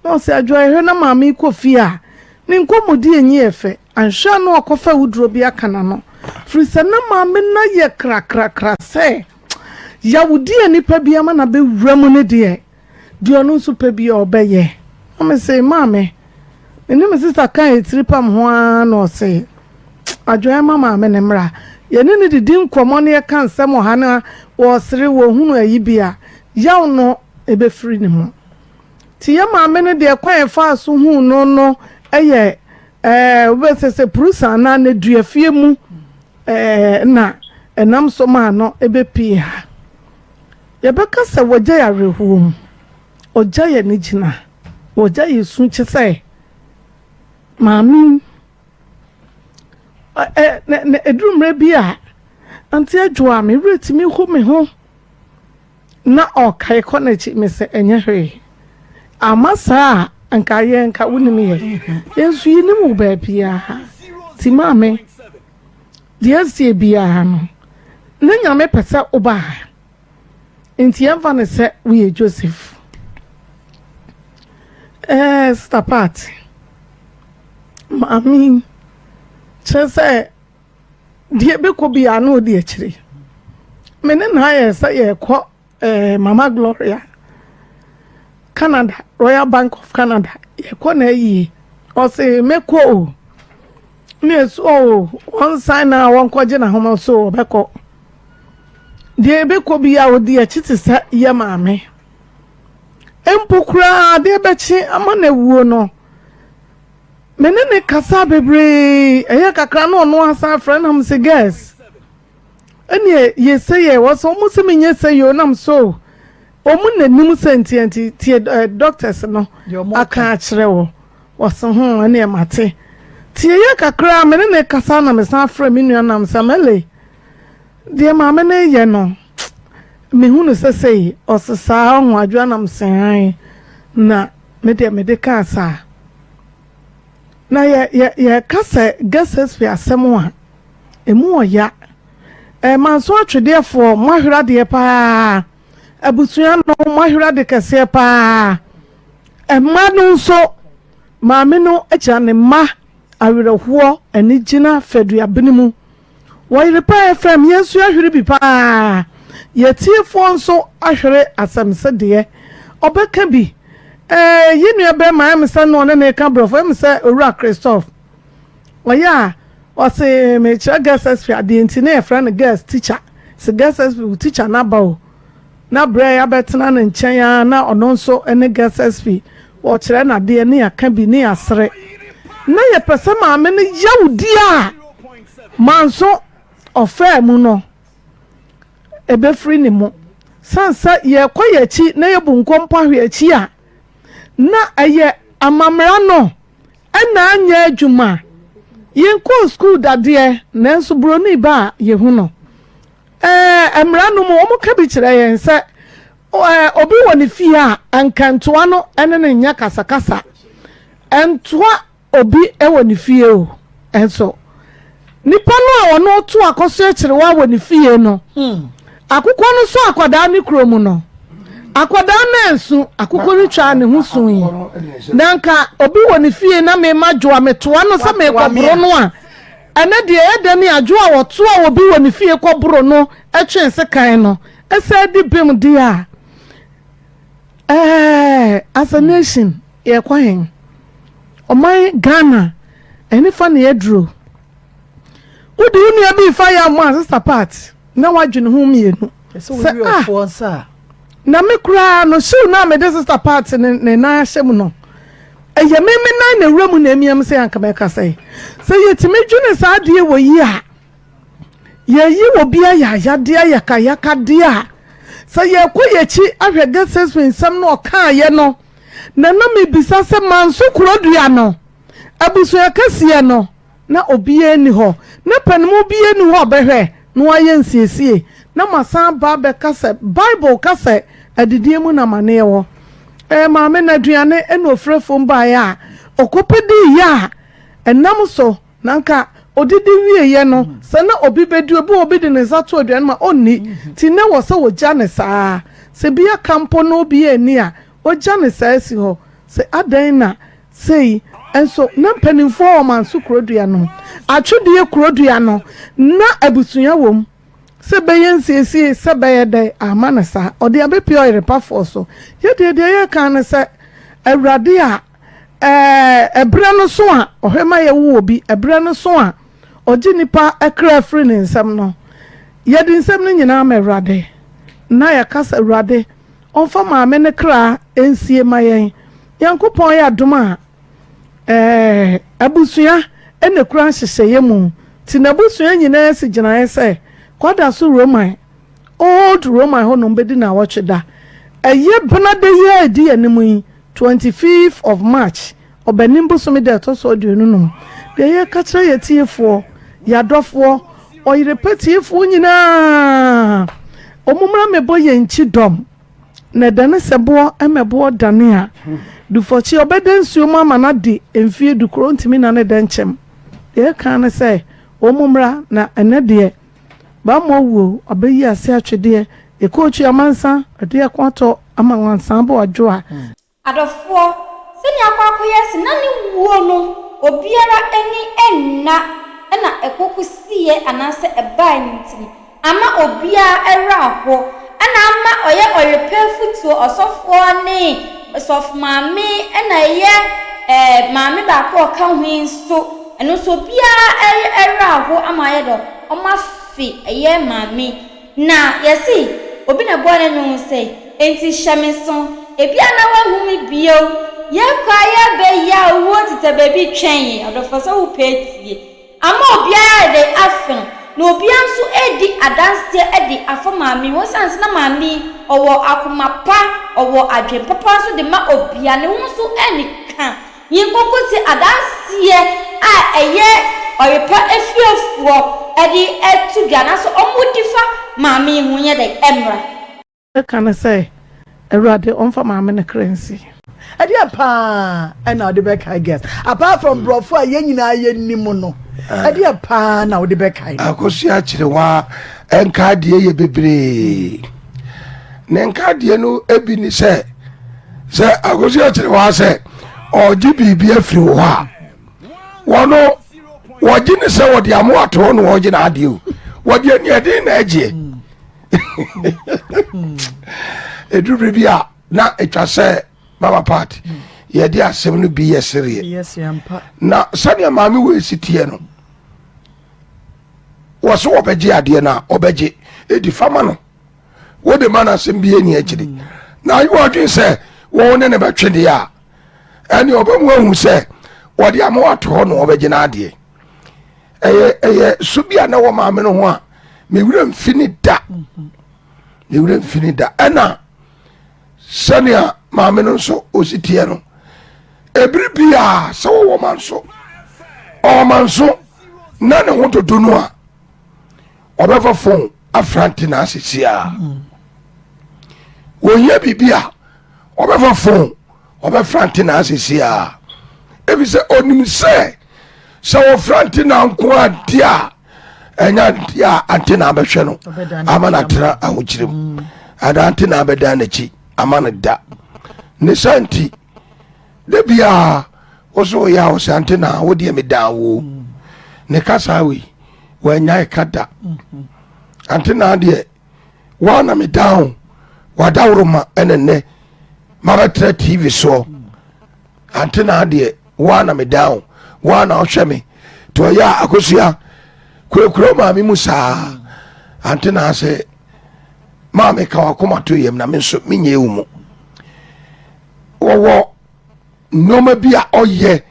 na ɔse, Adwoa yɛhwɛ na maame yi kɔ fie a, ne nkɔmmɔdie nyɛ fɛ. Anhwɛ a na wakɔfa awuduro bi aka n'ano, firi sɛ na maame no ayɛ krakrakra sɛ yawdie a nipa bi ama no abɛwura mu no deɛ, deɛ ɔno nso pɛ biara ɔbɛyɛ. Na mese, Maame, me ne me sista kaa yɛn tiri pam ho ara na ɔse, Adwoa ma maame no mmra. Yɛne no didi nkɔmmɔ na yɛka nsɛm wɔ ha na ɔresere, ɔhunu ayi bi a, yaw no bɛfiri ne mu. Nti yɛn maame no deɛ kwan a yɛfaa so huu no no yɛ Ɛɛ, wobɛsɛ sɛ purusa anaa nneduafie mu ɛɛ na ɛnam so maa no ɛbɛpie ha. Yɛbɛka sɛ wɔgya yɛ awerɛhoɔ mu, ɔgya yɛ ne gyina, wɔgya yɛ su kye sɛ maame yi. Ɛ ɛ ɛduru mmerɛ bi a, ante adwo a me werɛ tumi ho me ho. Na ɔkae kɔ n'akyi me sɛ ɛnyɛ hwee. Amma saa a, anka yɛn nka wonim yɛn. Yɛn nso yɛnim wo baabiara. Nti maame, deɛ asie biara no, na Nyame pɛ sɛ woba ha. Nti yɛmfa no sɛ woyɛ Joseph. Ɛɛ, Sister Pat, maame, kyerɛ sɛ Deɛ ɛbɛkɔ biara na ɔdi akyire. Me ne no ayɛ sɛ yɛrekɔ eh, Mama Gloria, Canada, Royal Bank of Canada. Yɛkɔ na ayie. Ɔse mɛkɔ o. Ne ɛso o, wɔnsan na wɔnkɔgye n'ahoma so ɔbɛkɔ. Deɛ ɛbɛkɔ biara ɔdi akyi te sɛ yɛ maame. Mpo koraa adeɛ bɛkye ama no awuo no, Me ne no kasaa bebree, ɛyɛ kakra na ɔno asan afrɛ na mese girls ɛneɛ yɛ sɛ yɛ wɔ sɛ ɔmo sɛ menyɛ sɛ yɛ nam so ɔmo na nim sɛ nti nti tie eh, doctors no aka akyerɛ wɔ wɔse ho ɛneɛ mate. Nti ɛyɛɛ kakra a me ne no rekasa na mesan frɛɛ me nua nam sɛ, Mele, deɛ maame no reyɛ no, mehu no sɛ sei, ɔse saa ɔho adwoa nam se ae, na me deɛ mede kaa saa. Na yɛ yɛ yɛka sɛ Gethsemane asɛm a, emu ɔya. Ɛɛ manso atwedeɛfoɔ, moahwere adeɛ paa. Abusua no, moahwere ade kɛseɛ paa. Mma no nso, maame no agya ne mma awerɛhoɔ anigyina fɛduabene mu. Wɔ Yerepa FM, yɛn nso yɛahwere bi paa. Yɛn atiefoɔ nso ahwere asɛm sedeɛ. Ɔbɛka bi. Ɛɛ, yɛn nua bɛrima, ɛyɛ me sɛ na ɔne no reka borɔfo, ɛyɛ me sɛ Owura Christophe. Ɔyɛ a, ɔse mekyerɛ girls SP adeɛ nti na yɛfrɛ no girls teacher. Se girls SP wo teacher no aba o. Na berɛ a yɛabɛtena ne nkyɛn ara na ɔno nso ne girls SP ɔkyerɛ no adeɛ ne yɛaka bi ne yɛasere. Na yɛpɛ sɛ maame no yawdi a manso ɔfaa mu no ɛbɛfiri ne mu. Sane sɛ yɛkɔ yɛn akyi na yɛbu nkɔmpɔ ahwe akyi a, na ɛyɛ amammara no na anyɛ adwuma. Yɛnkɔɔ sukuu da deɛ, nanso buroni ba a yɛhu no. Ɛɛ, mmara no mu, wɔka bi kyerɛ yɛn sɛ ɛɛ, obi wɔ ne fie a, anka ntoa no ne no nyɛ kasakasa. Ntoa obi wɔ ne fie o, nso nipa no a ɔno to akɔso akyerewa wɔ ne fie no, akokɔ no sɔ akwadaa ne kuro mu no, akwadaa no ansu, akokɔ no twaa ne ho sui. Na nka obi wɔ ne fie na mema dwoa metoa no sɛ merekɔboro no a, ɛnɛ deɛ ɛyɛ dɛ ne adwo a wɔtoa obi wɔ ne fie kɔboro no twe sekan no, ɛsɛ di bem deɛ a, ɛɛ, as a nation, yɛkɔ hen? Ɔman Ghana, ɛne fa na yɛduro. Wode wo nua bi fa yɛ amoa sister part na wadwene ho mmienu. Sɛ ah, na me koraa no shoe no a mede sister part ne ne nan ahyɛ mu no, ɛyɛ me me nan na ewura mu na emia me sɛ anka mɛka sɛ sɛ yɛtumi dwene saa adeɛ wɔ yi a, yɛyi wɔ bi ayaayadeɛ ayakayakadeɛ a, sɛ yɛkɔ yɛkyi ahwɛ Gethsemane nsɛm no ɔkaayɛ no, na na mebisa sɛ manso kurodua no, abusua kɛseɛ no, na obiara nni hɔ, na panimu biara nni hɔ a ɔbɛhwɛ na wayɛ nsiesie, na masan aba abɛka sɛ Bible ka sɛ adidie mu na amaneɛ wɔ. Ɛɛ, maame no aduane na ɔfiri afuom baeɛ a ɔkɔpɛ diiɛ a ɛnam so na anka ɔdidi wieeɛ no, sɛ na obi bɛdi, obi wɔ obi de ne nsa to aduane mu a ɔnni, nti na ɛwɔ sɛ wɔgya no saa. Sɛ bi aka mpo na obi anni a, wɔgya no saa si hɔ. Sɛ adɛn na Sei nso, na mpanimfoɔ wɔ Manso kurodua no, Atwedeɛ kurodua no, na abusua wɔ mu. Sɛ bɛyɛ nsiesie, sɛ bɛyɛ dɛn, amma no saa. Ɔde abɛpue ɔyerepafoɔ so. Yɛ deɛ, deɛ yɛreka ara ne sɛ, Awurade a, ɛɛ, ɛberɛ no so a ɔhwɛ ma yɛwo obi, ɛberɛ no so a ɔgye nnipa kra firi ne nsam no, yɛde nsɛm no nyinaa ma Awurade, na yɛka sɛ, Awurade, Ɔmfa maame no kra nsie ma yɛn. Nyankopɔn yɛ adom a, eh, abusua na ekura nhyehyɛeɛ mu. Nti n'abusua nyinaa si gyinaeɛ sɛ Kwadaso Roman, Old Roman hɔ nom bɛdi naawɔtwe da. Ɛyɛ benada yi a ɛdi yɛn anim yi, 25th of March, Ɔbɛnem bosome da ɛtɔ so 25. Deɛ yɛreka kyerɛ yɛn atiefoɔ, yɛn adɔfoɔ, ɔyere pa tiefoɔ nyinaa, wɔn mmra mmɛbɔ yɛn nkyi dɔm. Na ɛdane sɛ boɔ ma boɔ dane a, dufɔkye ɔbɛda nsuo mu ama no ade mfeɛ du koro ɔntumi nane dɛnkyɛm. Deɛ ɛka ne sɛ wɔn mmra na ɛnɛ deɛ bammɔ wuo ɔbɛyi ase atwedeɛ, ɛkɔɔtwi amansa ɛde ɛko atɔ ama nwansaa bɔ adwo a. Adɔfoɔ, sɛdeɛ akɔ akɔyɛ sɛ na ne wuo no obiara ani nna na ɛkɔ kɔsiiɛ anaasɛ ɛbaeɛ no nti no, ama obiara werɛ aho, ɛna ama ɔyɛ ɔyerepɛ afutuo, ɔsɔfoɔ ne sɔfomaame ɛna ɛyɛ ɛɛ maame baako a ɔka ho yi nso, ɛno nso obiara werɛ aho ama ayɛ dɛ wɔafe ɛyɛ maame. Na yɛse obi na ɛbɔɔ ne nnwom sɛ, Enti hyɛ me nso, ebia na woahu me bio. Yɛkɔ a yɛba yi a owuo tetɛ baabi twɛn yɛn, ɔdɔfoɔ sɛ wopɛ a tie. Ama obiara ayɛ dɛn afe no, na obiara nso redi adanseɛ de afa maame yi ho, ɛsiane sɛ na maame yi ɔwɔ akoma pa, ɔwɔ adwene papa nso de ma obiara, ne ho nso anika. Yɛn nkonko te adanseɛ a ɛyɛ ɔyepa afiefoɔ de to dwa anaasɛ wɔdi fa maame yi ho nyɛ dɛn mmra. Ka no sɛ, Awurade ɔmfa maame no kra nsi. Ɛdeɛ paa ɛna wode bɛkae girls apart from borɔfo a yɛn nyinaa yɛnim no ɛdeɛ paa na wode bɛkae no. Akosua Kyerewaa nkadeɛ yɛ bebree ne nkadeɛ no bi ne sɛ sɛ Akosua Kyerewaa sɛ ɔgye biribi afiri wɔ hɔ a wɔno wɔgye ne sɛ wɔde amo ato hɔ na wɔgye n'adeɛ o wɔde aniɛden na agyeɛ ɛduru bere bi a na ɛtwa sɛ mama part yɛde asɛm no bi yɛ sereɛ na sɛdeɛ maame wɔ ɛsi teɛ no wɔ so wɔbɛgye adeɛ no a ɔbɛgye ɛdi fama no wode ma no asɛm bi ɛni akyiri mm. na ayɛ ɔdwen sɛ wɔn ne ne bɛtwe deɛ a ɛne ɔbɛmu ahu sɛ wɔde ama wato hɔ na ɔbɛgye no adeɛ ɛyɛ ɛyɛ su bi a na wɔ maame no ho a me werɛ mfi ne da me werɛ mfi ne da ɛna sɛnea maame no nso ɔsi teɛ no ebiri biara sɛ wɔwɔ ma nso ɔwɔ ma nso na ne ho dodo no a ɔbɛfa fon afrante na asisi a wɔhia biribi a ɔbɛfa fon ɔbɛfra ntenaa sisi a efisɛ onim sɛ sɛ wɔfra ntenaa nko ade a ɛnyɛ ade a antenaa bɛhwɛ no ama no atena ahokyere mu mm. anaa antenaa bɛdan n'akyi ama no da ne sa nti da biara wo so woyɛ a wo sɛ antenaa wo deɛ medaa wo mm. ne kasa wei wɔanya ɛka da mm-hmm. antenaa deɛ woa na medaa wo wadaworoma ɛne nnɛ mabɛtena tv soɔ ante na adeɛ woa na medaa wo woa na wohwɛ me nti ɔyɛ a akosua kurakura maame mu saa ante na sɛ maame ka wakoma to yam na me nso menyɛ wo mu wɔwɔ nneɛma bi a ɔyɛ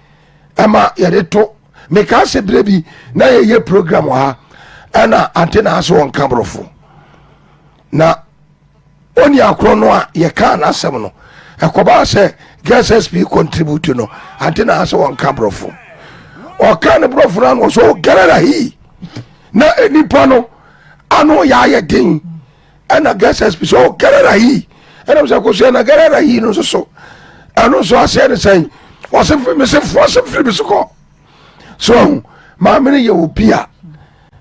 ɛma yɛde to mekaa sɛ berɛ bi na yɛyɛ program wɔ ha ɛna ante na ase wɔnka borɔfo na ɔni akorɔ no a yɛkaa n'asɛm no ɛkɔbaa sɛ girls sp contribute no ante na ase wɔnka borɔfo ɔka ne borɔfo no ano sɛ ɔgɛrɛra hii na nipa no ano yɛ ayɛ den ɛna girls sp sɛ ɔgɛrɛra hii ɛna sɛ kosua na gɛrɛra hii no nso so ɛno nso aseɛ ne sɛn ɔse firi me se foɔ se firi me so kɔ so ahu maame no yɛ obi a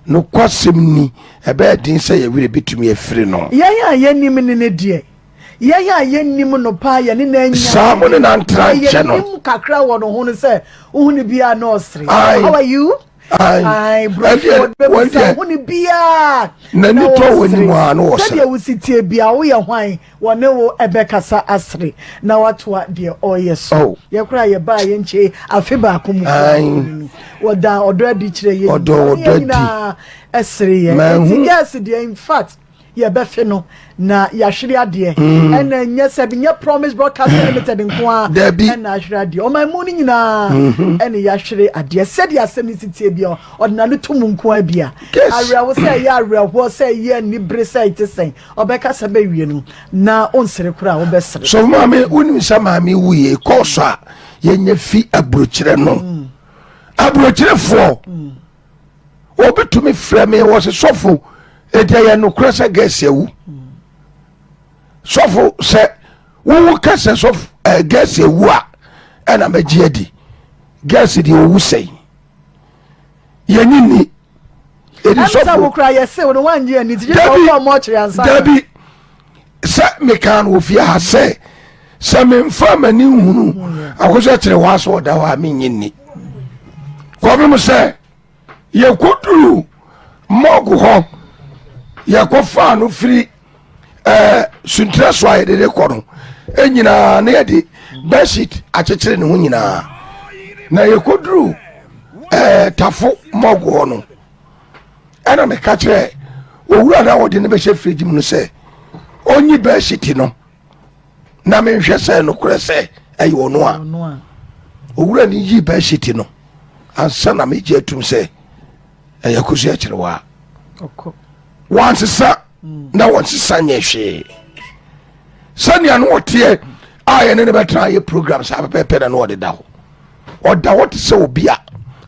nokwasɛm ni ɛbɛyɛ den sɛ yɛ werɛ bɛtumi afiri no. Yɛn a yɛnim no no deɛ, yɛn a yɛnim no paa, yɛne no anya Saa mo ne no antra nkyɛ no. Yɛnim kakra wɔ ne ho no sɛ, wohu no biara na ɔsere. How are you? Ae, brɔfo bɛbusa ho no biara na wɔsere. Sɛdeɛ wosi tie biara, woyɛ hwan? Wɔne wo bɛkasa asere na watoa deɛ ɔreyɛ so. Oh. Yɛ koraa yɛbaa yɛn nkyɛn afe baako mu koraa no wɔdaa ɔdɔ adi kyerɛ yɛn nyinaa. Yɛn nyinaa ɛsere yɛn. Nti girls deɛ in fact yɛbɛfe no na yɛahwere adeɛ. Mm. Ɛna nyɛ sɛ nyɛ Promise Broadcasting Limited nko ara ɛna ahwere adeɛ. Ɔman mu no nyinaa mm-hmm. ɛna yɛahwere adeɛ. Sɛdeɛ asɛm no si tie bia ɔde n'ano to mu nko ara bia. Awerɛho sɛ ɛyɛ awerɛhoɔ sɛ ɛyɛ anibere sɛ ɛte sɛn. Ɔbɛkasa bɛwie no na onsere koraa wobɛsere. Sɔfo maame wonim sɛ maame wuyɛ kɔɔso a yɛnyɛ fi aburokyerɛ no mm. aburokyerefoɔ mm. obi tumi frɛ me wɔ se sɔfo ɛdi ɛyɛ nokorɛ sɛ gɛsi awu mm. sɔfo sɛ wowo ka sɛ sɔfo ɛɛ gɛsi awu a ɛna mɛgye adi gɛsi deɛ owu sɛn yɛnyi ni ɛdi sɔfo ɛmu sɛ wokura yɛ sew no wangye ani ti gye sɛ ɔkɔ ɔmɔ kyerɛ ansa dabi sɛ mekaa no wɔ fie ha sɛ sɛ memfa m'ani nhunu akosɛ kyerɛ hɔ asɛ ɔda hɔ a menye nni kɔbem sɛ yɛkɔduru mɔg hɔ yɛkɔfaa no firi ɛɛ suntirɛ so a yɛde de kɔ no nyinaa na yɛde bedsheet akyekyere ne ho nyinaa na yɛkɔduru ɛɛ tafo mɔg hɔ no ɛna meka kyerɛ owura no a wɔde no bɛhyɛ fridge mu no sɛ ɔnyi bedsheet no na menhwɛ sɛ nokorɛ sɛ ɛyɛ ɔno a owura no yi bedsheet no ansa na megye atum sɛ ɛyɛ kosi akyerɛwa wansesa na wɔnsesa nyɛ hwee sɛnea no ɔteɛ a yɛne ne bɛtena yɛ program saa pɛpɛpɛ na no ɔde da hɔ ɔda hɔ te sɛ obi a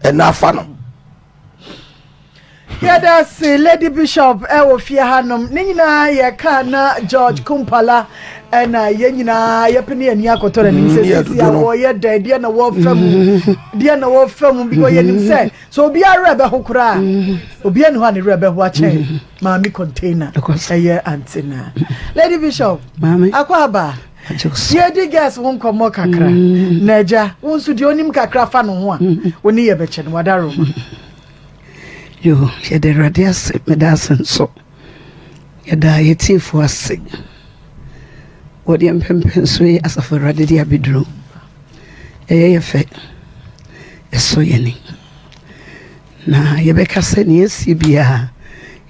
Ɛna afa no. Yɛda ase Lady Bishop ɛwɔ fie hanom. Ne nyinaa yɛka na George Kumpala ɛna yɛn nyinaa yɛpene yɛn ani akɔtɔ n'anim sɛ Mm, sisi a wɔyɛ dɛn deɛ na wɔfa mu deɛ na wɔfa mu because yɛnim sɛ sɛ obiara werɛ bɛho koraa obiara ni hɔ a ne werɛ bɛho akyɛn maame container ɛyɛ antena. Lady Bishop akɔ aba yɛdi girls ho nkɔmmɔ kakra na agya wo nso deɛ onim kakra fa no ho a wo ne yɛ bɛkyɛ no wadaroma. Yo, yɛda Awurade ase, meda ase nso. Yɛda yɛtiefo ase. Wɔde mpɛmpɛnso yi asafo Awurade de abɛduru. Ɛyɛ yɛ fɛ, ɛsɔ yɛn ani. Na yɛbɛka sɛ nea ɛsi biara,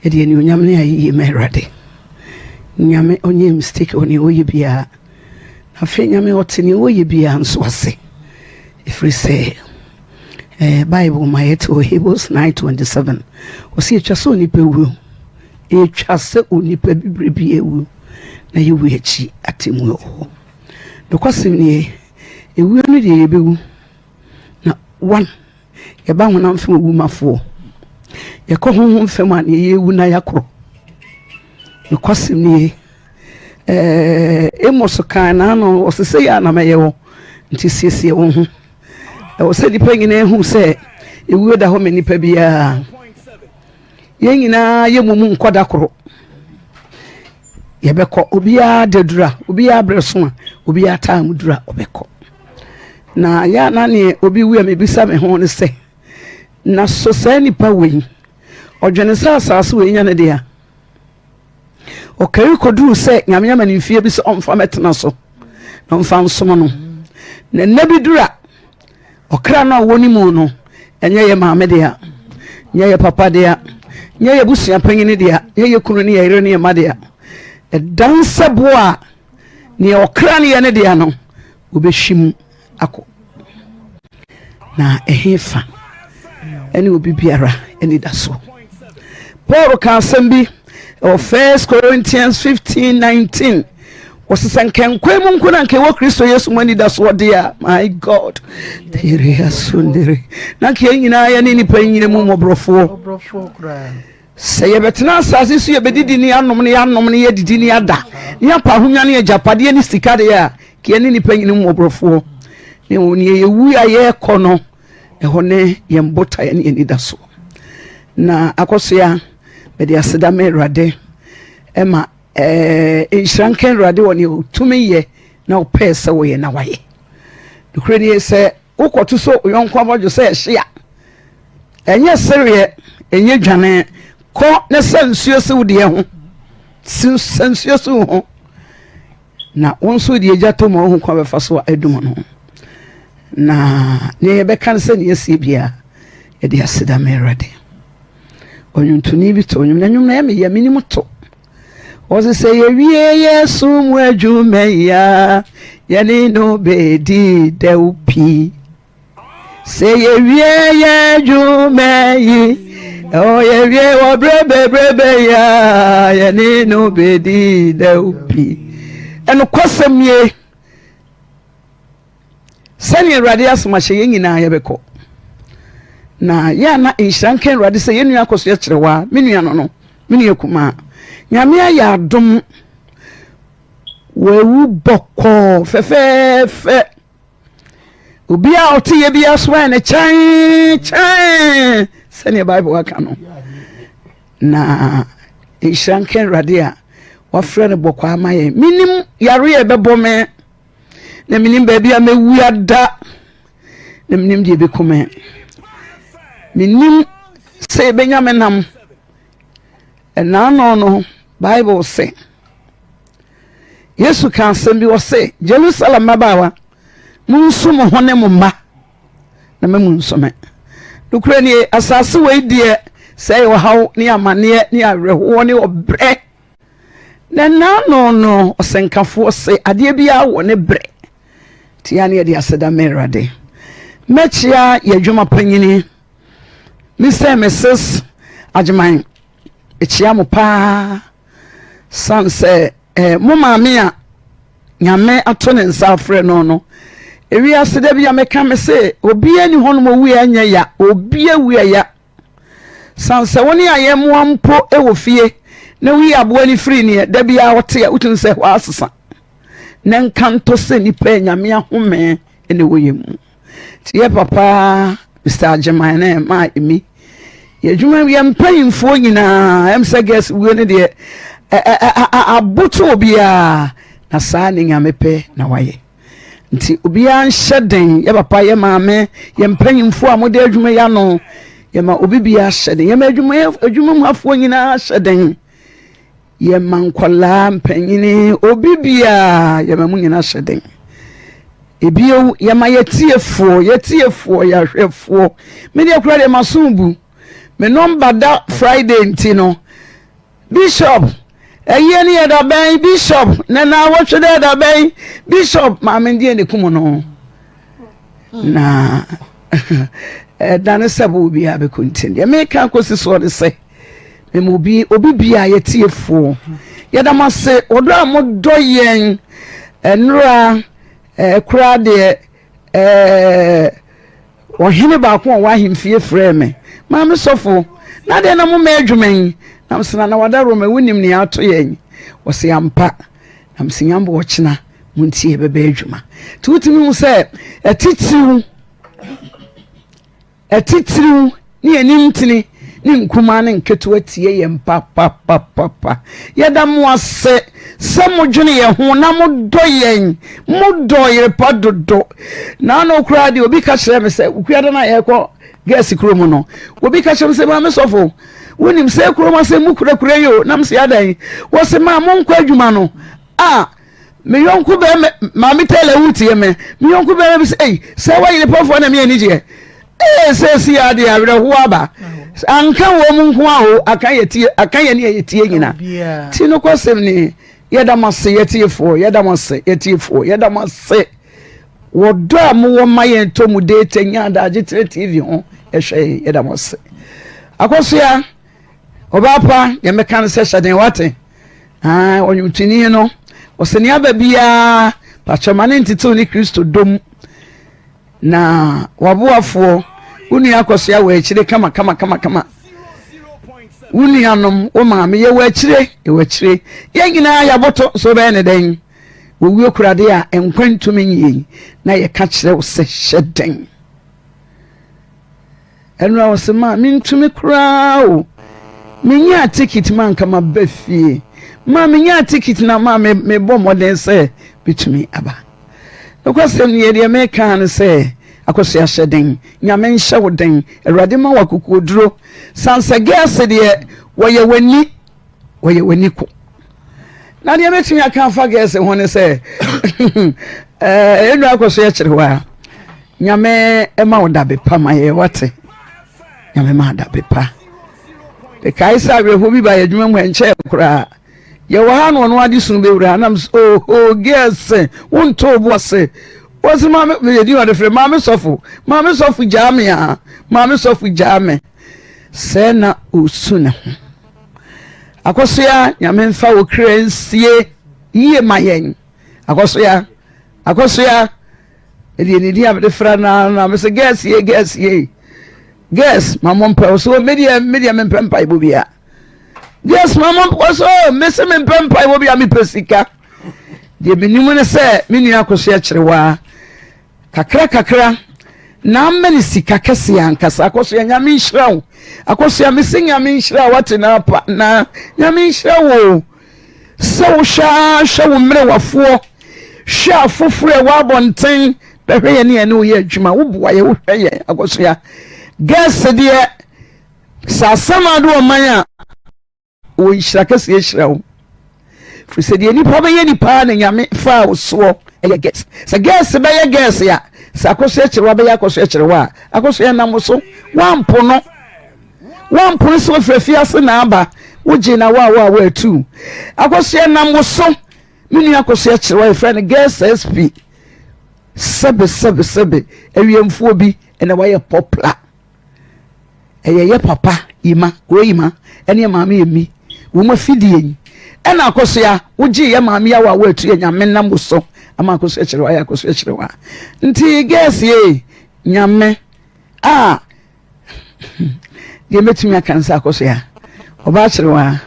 yɛde anuonyam ne ayɛyie ma Awurade. Nyame ɔnyɛ mistake wɔ nea ɔyɛ biara. Na afei Nyame ɔte nea ɔyɛ biara nso ase. Ɛfiri sɛ eh, Bible ma yɛte wɔ Hebrews 9:27 ɔsɛ ɛtwa sɛ onipa wuo, ɛtwa sɛ onipa bibire bi awu na yɛwu akyi atemmuo wɔ hɔ. Nokwasɛm nie, ewuo no deɛ yɛbɛwu na one yɛba honam fam owu mafoɔ, yɛkɔ honhom fam a neɛ yɛwu na yɛakorɔ. Nokwasɛm nie, eh, Amos kan n'ano ɔsɛ sɛ yɛ a na mɛyɛ wɔ nti siesie wo ho. Ɛwɔ sɛ nnipa nyinaa hu sɛ ewuo da hɔ ma nnipa biara. Yɛn nyinaa yɛ mu mu nkɔ da koro. Yɛbɛkɔ obiara da dura, obiara berɛ so a, obiara taa mu dura ɔbɛkɔ. Na yɛ a na neɛ obi wu a mebisa me ho ne sɛ, na so saa nipa wei ɔdwene sɛ asase wei nya ne dea? Ɔkari kɔduruu sɛ Nyame ama no mfie bi sɛ ɔmfa mɛtena so na ɔmfa nsom no. Na nna bi duru a, ɔkra no a ɔwɔ ne mu no, ɛnyɛ yɛ maame dea, nyɛ yɛ papa dea, nyɛ yɛ busua panyin dea, nyɛ yɛ kunu ne yɛ yere ne yɛ mma dea. Ɛdan sɛ boɔ a nea ɔkra no yɛ ne dea no, wɔbɛhwim akɔ. Na ɛhefa ɛne obi biara anidasoɔ. Paul ka asɛm bi ɛwɔ First Corinthians 15 19 wɔsi sɛ nkɛnkwan mu nko na nka ɛwɔ Kristo Yesu mu anidasoɔ deɛ a my God tere asundere na nka yɛn nyinaa yɛne nnipa nyina mu mmɔborɔfoɔ. Sɛ yɛbɛtena asase so yɛbɛdidi ne yɛanom ne yɛanom ne yɛadidi ne yɛada ne yɛapɛ ahonya ne agyapadeɛ ne sika deɛ a, ka yɛne nnipa nyina mmɔborɔfoɔ. Ne mmom neɛ yɛwu a yɛrekɔ no, ɛhɔ ne yɛn botaeɛ ne yɛn anidasoɔ. Na akɔsoa, mede aseda ma Awurade ɛma ɛɛ nhyira nka Awurade wɔ neɛ ɔtumi yɛ na ɔpɛɛ sɛ wɔyɛ na wayɛ. Nokorɛ nie sɛ Wokɔto so wo yɔnko abɔdwo sɛ ɛhye a, ɛnyɛ sereɛ, ɛnyɛ dwane. Kɔ na sɛ nsuo si wo deɛ ho. Sɛ nsuo si wo ho. Na wo nso deɛ gya tɔ mu a wohu kwan bɛfa so a adum no. Na nea yɛbɛka no sɛ nea asie biara, yɛde aseda ma Awurade. Ɔnwontoni bi to nnwom, na nnwom no ɛyɛ me ya, menim to. Ɔse sɛ yɛwie yɛ som mu adwuma yi a, yɛne no bɛdi dɛw pii. Sɛ yɛwie yɛ adwuma yi, ɔ yɛwie wɔ berɛ bebrebe yi a, yɛne no bɛdi dɛw pii. Ɛnokwasɛm nie. Sɛnea Awurade asɛm ahyɛ yɛn nyinaa yɛbɛkɔ. Na yɛ a na nhyira nka Awurade sɛ yɛn nua akɔ so yɛkyerɛ wa, me nua no no, me nua kumaa. Nyame ayɛ adom, wawu bɔkɔɔ fɛfɛɛfɛ. Obi a ɔte yɛ bi aso ayɛ no kyɛn kyɛn sɛnea Bible aka no. Na nhyira nka Awurade a wafrɛ no bɔkɔɔ ama yɛn. Menim yare a ɛbɛbɔ me. Na menim baabi a mɛwu ada, na menim deɛ ɛbɛku me. Menim sɛ yɛbɛnya me nam. Ɛnaano no, Bible se, Yesu ka asɛm bi wɔ se, Jerusalem mmabaawa, monsu mo ho ne mo mma, na ma mu nso me. Nokorɛ nie, asase wei deɛ, sɛ ɛyɛ ɔhaw ne amanneɛ ne awerɛhoɔ ne ɔbrɛ. Na n'ano no, ɔsɛnkafoɔ se, adeɛ biara wɔ ne berɛ. Nti ya ne yɛde aseda ma Awurade. Mɛkyea yɛ adwuma panyini, Mr. and Mrs. Agyeman. Mekyea mo paa, san sɛ eh, mo maame a Nyame ato ne nsa afrɛ no no, Ewiase da bi a meka me se obiara ni hɔnom owu a ɛnyɛ ya, obiara wu ɛya. San sɛ wo ne ayɛmmoa mpo wɔ fie na woyi aboa no firi neɛ da biara ɔte a wotumi sɛ hɔ asesa. Na nka ntɔ sɛ nnipa a Nyame ahome na ɛwɔ yɛn mu. Nti yɛ papa Mr. Agyeman ne maa emi yɛ adwuma yɛ mpanyinfoɔ nyinaa ɛm sɛ gɛs wuo no deɛ aboto obiara na saa ne Nyame pɛ na wayɛ. Nti obiara nhyɛ den, yɛ papa, yɛ maame, yɛ mpanyimfoɔ a mode adwuma yi ano, yɛma obi biara hyɛ den, yɛma adwuma adwuma mu afoɔ nyinaa hyɛ den, yɛma nkwadaa, mpanyini, obi biara yɛma mu nyinaa hyɛ den. Ebio yɛma yɛtiefoɔ, yɛtiefoɔ, yɛahwɛfoɔ. Me deɛ koraa deɛ maso bu. Me nɔmba da Friday nti no, Bishop, ɛyie no yɛ da bɛn? Bishop, na naawɔtwe dɛ da bɛn? Bishop, maame deɛ ne kum no. Na ɛda ne sɛ bo obiara bɛkɔ nti deɛ meka kɔsi soɔ ne sɛ mema obi obi biara yɛtiefoɔ yɛda mo ase ɔdɔ a modɔ yɛn nnora koraa deɛ ɛɛ Ɔhene baako a ɔwɔ ahemfie frɛɛ me, Maame sɔfo, na adɛn na momma adwuma yi? Na mese, Nana Wadaroma, wonim nea ato yɛn? Ɔse, Ampa. Na mese, Nyame ɔkyena mo nti yɛbɛba adwuma. Nti wotumi hu sɛ atitiriw, atitiriw ne animtini ne nkumaa ne nketewa tie yɛn papapapapa. Yɛda mo ase sɛ modwene yɛn ho na modɔ yɛn. Modɔ yere pa dodo. Naano koraa deɛ obi ka kyerɛ me sɛ okuada no a yɛrekɔ gɛɛsi kurom no, obi ka kyerɛ me sɛ maame sɔfo, wonim sɛ kurom asɛm mu kurakura yi o, nam sɛ adan. Wɔse maa monkɔ adwuma no a Me yɔnko bɛrima maame Taylor wu tie me. Me yɔnko bɛrima bi sɛ, ei, sɛ woayere pɔfoɔ na me ani gyeɛ. Ee, sɛsi adeɛ awerɛhoɔ aba. Anka wɔ mu nko a o, aka yɛ tie, aka yɛ ne yɛ tie nyina. Ti no kɔsɛm ni, yɛda mo ase yɛtiefoɔ, yɛda mo ase yɛtiefoɔ, yɛda mo ase. Wɔdɔ a mowɔ ma yɛn tɔ mu data nya adagye tena TV ho ɛhwɛ yɛn, yɛda mo ase. Akɔsoa. Ɔbaa pa, deɛ mɛka no sɛ hyɛ den wate. Ah, ɔnwomtoni no, ɔsɛ nea aba biara, pakyɛ ma ne ntetew ne Kristo dɔ mu. Na waboafoɔ, wo nua akɔsoa wɔ akyire kama kama kama kama. Wo nuanom, wo maame, yɛwɔ akyire, yɛwɔ akyire. Yɛn nyinaa yɛaboto, so wobɛyɛ ne dɛn? Wɔwuo kurade a nkwa ntumi nyie, na yɛka kyerɛ wo sɛ hyɛ den. Ɛno a ɔse ma mentumi koraa o menyaa ticket ma anka maba fie ma menyaa ticket na ma mebɔ mmɔden sɛ metumi aba nokwasɛm nie deɛ meka ne sɛ akɔso ahyɛ den nyame nhyɛ wo den awurade ma wo akokoɔduro sansɛ gɛɛse deɛ wɔyɛ w'ani wɔyɛ w'ani ko na deɛ mɛtumi aka afa gɛɛse ho ne sɛ ɛnu akɔ so yɛkyerɛ hɔ a nyame ɛma wo dabe pa ma yɛ wate nyame ma dabe pa mekae sɛ awerɛhoɔ bi ba yɛ adwuma mu ɛnkyɛɛ koraa yɛwɔ ha na ɔno ade sun bɛwura nam sɛ oho gɛɛse wontoo bo ase wɔse maame yɛdi ɔde frɛ maame sɔfo maame sɔfo gyaa me a maame sɔfo gyaa me sɛ na ɔsu ne ho Akosua nyame nfa wo kra nsie yie ma yɛn Akosua Akosua ɛdeɛ ne din a mede fra no na mese gɛs ye gɛs ye gɛs ma mo mpɛ so medeɛ medeɛ mempɛ mpaebɔ bia gɛs ma mo mpɛ so mese mempɛ mpaebɔ bia mepɛ sika deɛ menim ne sɛ me nua Akosua kyerewaa Kakra kakra na ama no sika kɛseɛ ankasa. Akosua nyame nhyira wo. Akosua mese nyame nhyira wo wate na apa na nyame nhyira wo sɛ wohwɛ ara hwɛ wo mmerewafoɔ hwɛ afoforɔ ɛwɔ abɔnten bɛhwɛ yɛn ne yɛn ne woyɛ adwuma woboa yɛ wohwɛ yɛn akosua gɛɛse deɛ sɛ asɛm ado ɔman a Wɔ nhyira kɛseɛ hyira wo firi sɛ deɛ nipa bɛyɛ nipa na nyame faa wo soɔ ɛyɛ gɛs sɛ gɛs bɛyɛ gɛs a sɛ akɔso akyerɛwa bɛyɛ akɔso akyerɛwa a akɔso yɛ nam so wampo no wampo no sɛ wɔfiri afiase na aba wogye na wa wa wa atu akɔso yɛ nam wo so me nua akɔso akyerɛwa yɛfrɛ no gɛs sp sɛbe sɛbe sɛbe awiemfoɔ bi ɛna wayɛ pɔpla Ɛyɛ yɛ papa Yima, kuro Yima, ɛne yɛ maame Emi, wɔn afidie yi. Ɛna akɔsoa, wogyee yɛ maame yaw a woatu yɛ nyame nam wo so Ama akosua kyerɛ wa yɛ akosua kyerɛ wa. Nti girls ye nyame a deɛ mɛtumi aka nsa akosua. Ɔbaa kyerɛ wa.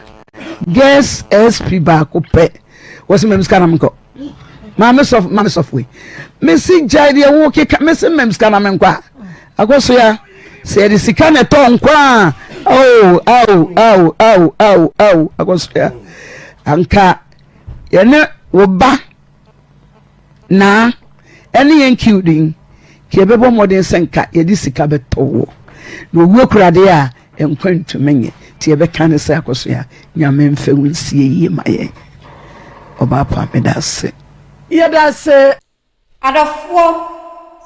Girls SP baako pɛ. Wɔsi mɛm sika na menkɔ. Maame sɔfo maame sɔfo yi. Mesi gyae deɛ wo keka mesi mɛm sika na menkɔ a. Akosua sɛ yɛde sika na ɛtɔ nkwa a. Oh, aw, aw, aw, aw, aw, akosua. Anka Yɛne wo ba Naa ɛne yɛn kiw din nti yɛbɛbɔ mmɔden sɛ nka yɛde sika bɛtɔ woɔ na owuo kura deɛ a nkwa ntumi nye nti yɛbɛka ne sɛ akɔsoa nyame mfɛ wo nsie yie ma yɛn ɔbaa pa meda ase. Yɛda ase. Adɔfoɔ,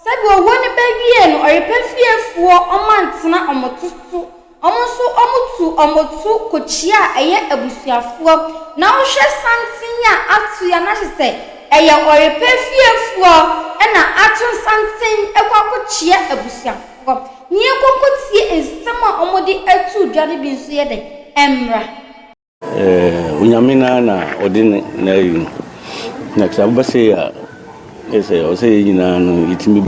sɛdeɛ owuo no bɛwiee no, ɔrepɛ fiefoɔ ɔmo antena ɔmo to so, ɔmo nso ɔmo tu ɔmo to kɔkyia a ɛyɛ abusuafoɔ, na wohwɛ santen a ato yi a na kyerɛ sɛ ɛyɛ ɔrepɛ fiefoɔ na ato santen kɔ akɔkyia abusuafoɔ. Ne yɛnkɔ nkɔtie nsɛm a wɔde ato dwa no bi nso yɛ dɛn? Ɛmmra. Onyame no ara na ɔde ne n'ayi no. Na sɛ woba sei a, ɛsɛ ɔsɛ yɛn nyinaa no yɛtumi.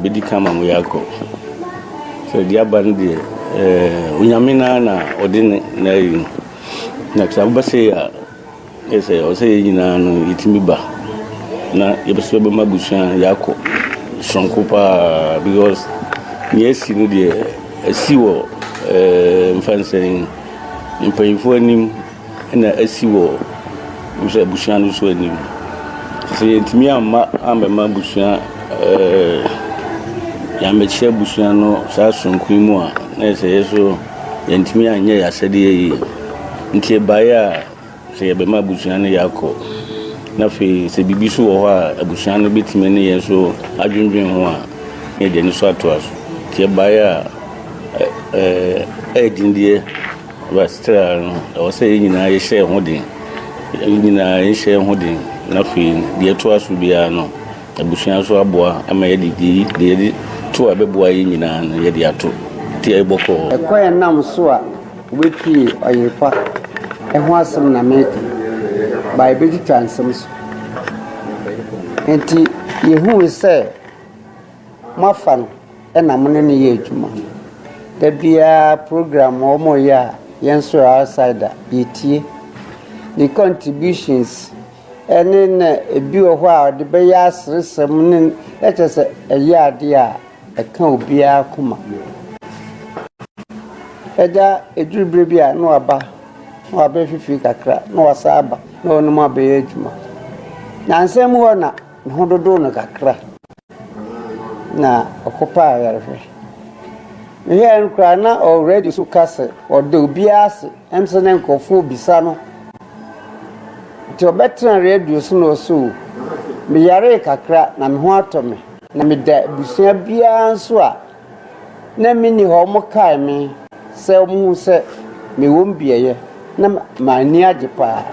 Bɛdi kan ma mo yɛakɔ. Sɛ deɛ aba no deɛ, ɛɛ Onyame no ara na ɔde ne n'ayi no. Na sɛ woba sei a, yɛ sɛ ɔsɛ yɛn nyinaa no yɛtumi ba na yɛbɛ sɛ yɛbɛma abusua yɛakɔ soronko paa because nea asi no deɛ asi wɔ ɛɛ mfa nsɛn mpanyinfoɔ anim na asi wɔ sɛ abusua no nso anim. Sɛ yɛntumi amma ammɛma abusua ɛɛ yɛammɛkyerɛ abusua no saa soronko yi mu a na yɛ sɛ yɛ so Yɛantumi anyɛ yɛn asɛdeɛ yie. Nti ɛbaeɛ a, sɛ yɛbɛma abusua no yɛakɔ. Na afei sɛ biribi nso wɔ hɔ a abusua no bɛtumi ne yɛn nso adwendwen ho a, na yɛde ɛno nso atoa so. Nti ɛbaeɛ a, ɛyɛ den deɛ, but still ara no, ɛwɔ sɛ yɛn nyinaa yɛhyɛ yɛn ho den. Yɛn nyinaa yɛhyɛ yɛn ho den na afei deɛ ɛtoa so biara no, Abusua nso aboa ama yɛde deɛ yɛde to a ɛbɛboa yɛn nyinaa no yɛde ato nti ɛyɛ bɔkɔɔ. Ɛkwan a ɛnam so a wobepue ɔyere pa ho asɛm na mereka, but yebetwitwa nsɛm so. Enti yehui sɛ moafa no na mo ne no yɛ adwuma. Da biara program a wɔyɛ a, yɛn nso yɛ outsider, yetie. Ne contributions Ɛne na ebi wɔ hɔ a ɔde bɛyɛ aseresɛm ne na kyerɛ sɛ ɛyɛ adeɛ a ɛka obiara koma. Agya ɛduru berɛ bi a na waba na wabɛhwɛ fie kakra na wasan aba na ɔne mo abɛyɛ adwuma. Nansa mu hɔ na ne ho dodoo no kakra na ɔkɔpaa ayarehwɛ. Mehwɛɛ no koraa na ɔwɔ radio so ka sɛ ɔda obiara ase ɛm sɛ na nkurɔfoɔ bisa no Nti ɔbɛtena radio so na ɔse o, meyaree kakra na me ho atɔ me, na meda abusua biara nso a na menni hɔ, wɔkae me sɛ wɔhu sɛ mewɔ mu beaeɛ na m'ani agye paa.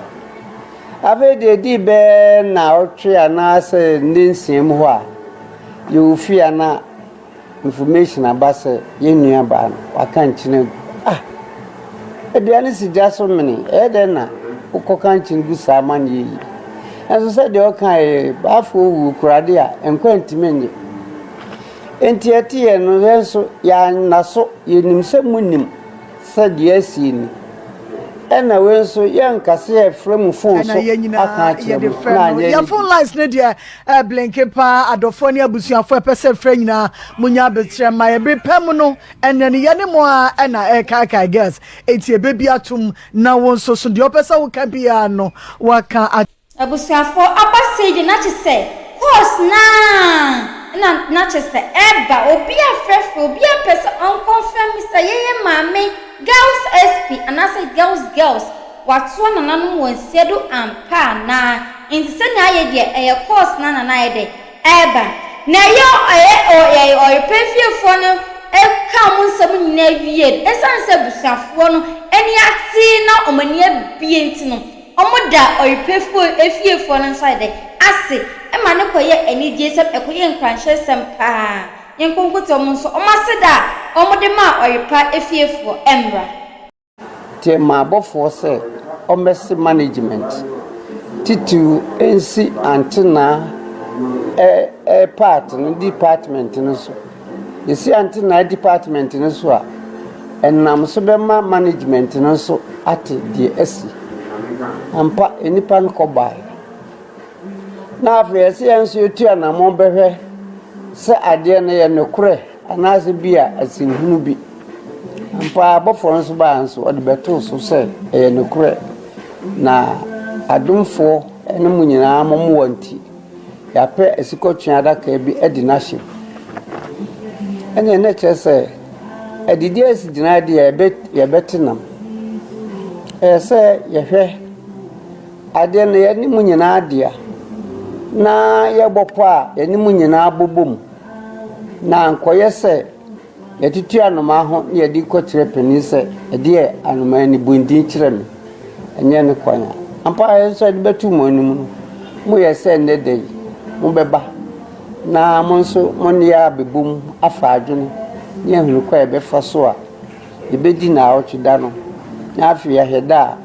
Afei deɛ ɛdii bɛyɛ nnawɔtwe anaasɛ nnansia mu hɔ a, yɛwɔ fie a na Information aba sɛ yɛn nua baa no waka nkyene agu. Ah! Aduane si gya so mene, ɛyɛ dɛn na wokɔka nkyene gu saa amanneɛ yi? Nanso sɛdeɛ ɔkaeɛ, baafoɔ wuo koraa de a, nkwa ntumi nnye. Enti ɛteeɛ no, yɛn nso yɛanna so, yɛnim sɛ monim sɛ deɛ asie ni. Ɛna wei nso yɛnka sɛ yɛfrɛ mo phone so Ɛna yɛn aka nyinaa akyerɛ yɛde mo frɛ na no. anyɛ Yɛn phone lines no deɛ ɛblinke paa adɔfoɔ ne abusuafoɔ ɛpɛ sɛ frɛ nyinaa monya abekyerɛ ma yɛ bere pɛ mu no ɛnɛ no yɛne mo a ɛna ɛrekaakae girls enti ɛbɛbi atom na wo nso so deɛ ɔpɛ sɛ woka biara no waka Abusuafoɔ aba sei deɛ na kyesɛ course naa. na na kyerɛ sɛ ɛreba, obi afrɛfrɛ, obi apɛ sɛ ɔnkɔnfɛm sɛ yɛyɛ maame girls SP anaasɛ girls girls watoa nananom wɔn nsia do ampa anaa, nti sɛnea ayɛ deɛ ɛyɛ course na nana ayɛ dɛ ɛreba. Na ɛyɛ ɛyɛ ɔyɛ ɔyepɛ fiefoɔ no ka wɔn nsɛm nyinaa wie no, ɛsiane sɛ abusuafoɔ no ani ate na wɔn ani abue nti no, Wɔda ɔrepɛfoɔ efiefoɔ no nso ayɛ dɛ? Ase ma no kɔyɛ anigyesɛm, ɛkɔyɛ nkuranhyɛsɛm paa. Nkonkote wɔn nso wɔn aseda a wɔde maa ɔrepa efiefoɔ mmra. Nti ɛmaa abɔfoɔ sɛ ɔmmɛse management titiriw nsi antenaa ɛ part no department no so. Yɛsi antenaa department no so a, ɛnam so bɛma management no nso ate deɛ asi. Ampa, nnipa no kɔ bae. Na afei ɛsɛ yɛn nso yɛtu anammɔn bɛhwɛ sɛ adeɛ no yɛ nokorɛ anaasɛ bi a asɛnhunu bi. Ampa ara abɔfoɔ no nso baa nso wɔde bɛtoo so sɛ ɛyɛ nokorɛ. Na adomfoɔ ne mo nyinaa mo mmoa nti, Yɛapɛ asukɔtweaa adaka bi adi n'ahye. Ɛnneɛ na ɛkyerɛ sɛ adidi asi gyinae deɛ yɛbɛte nam. Ɛyɛ sɛ yɛhwɛ adeɛ no yɛne mu nyinaa dea na yɛbɔ pɔ a yɛne mu nyinaa bobom na ankɔyɛ sɛ Yɛtutu anomaa ho na yɛde kɔkyerɛ panin sɛ, Ɛdeɛ anomaa ni, bɔ din kyerɛ me. Ɛnyɛ ne kwan a. Ampa ara yɛn nso yɛde bɛto mo anim no, moyɛ sɛ nnɛ da yi mobɛba na mo nso mo ne yɛn abɛbom afa adwene ne ahunu kwan a yɛbɛfa so a yɛbɛdi nnawɔtwe da no, na afei yɛahwɛ da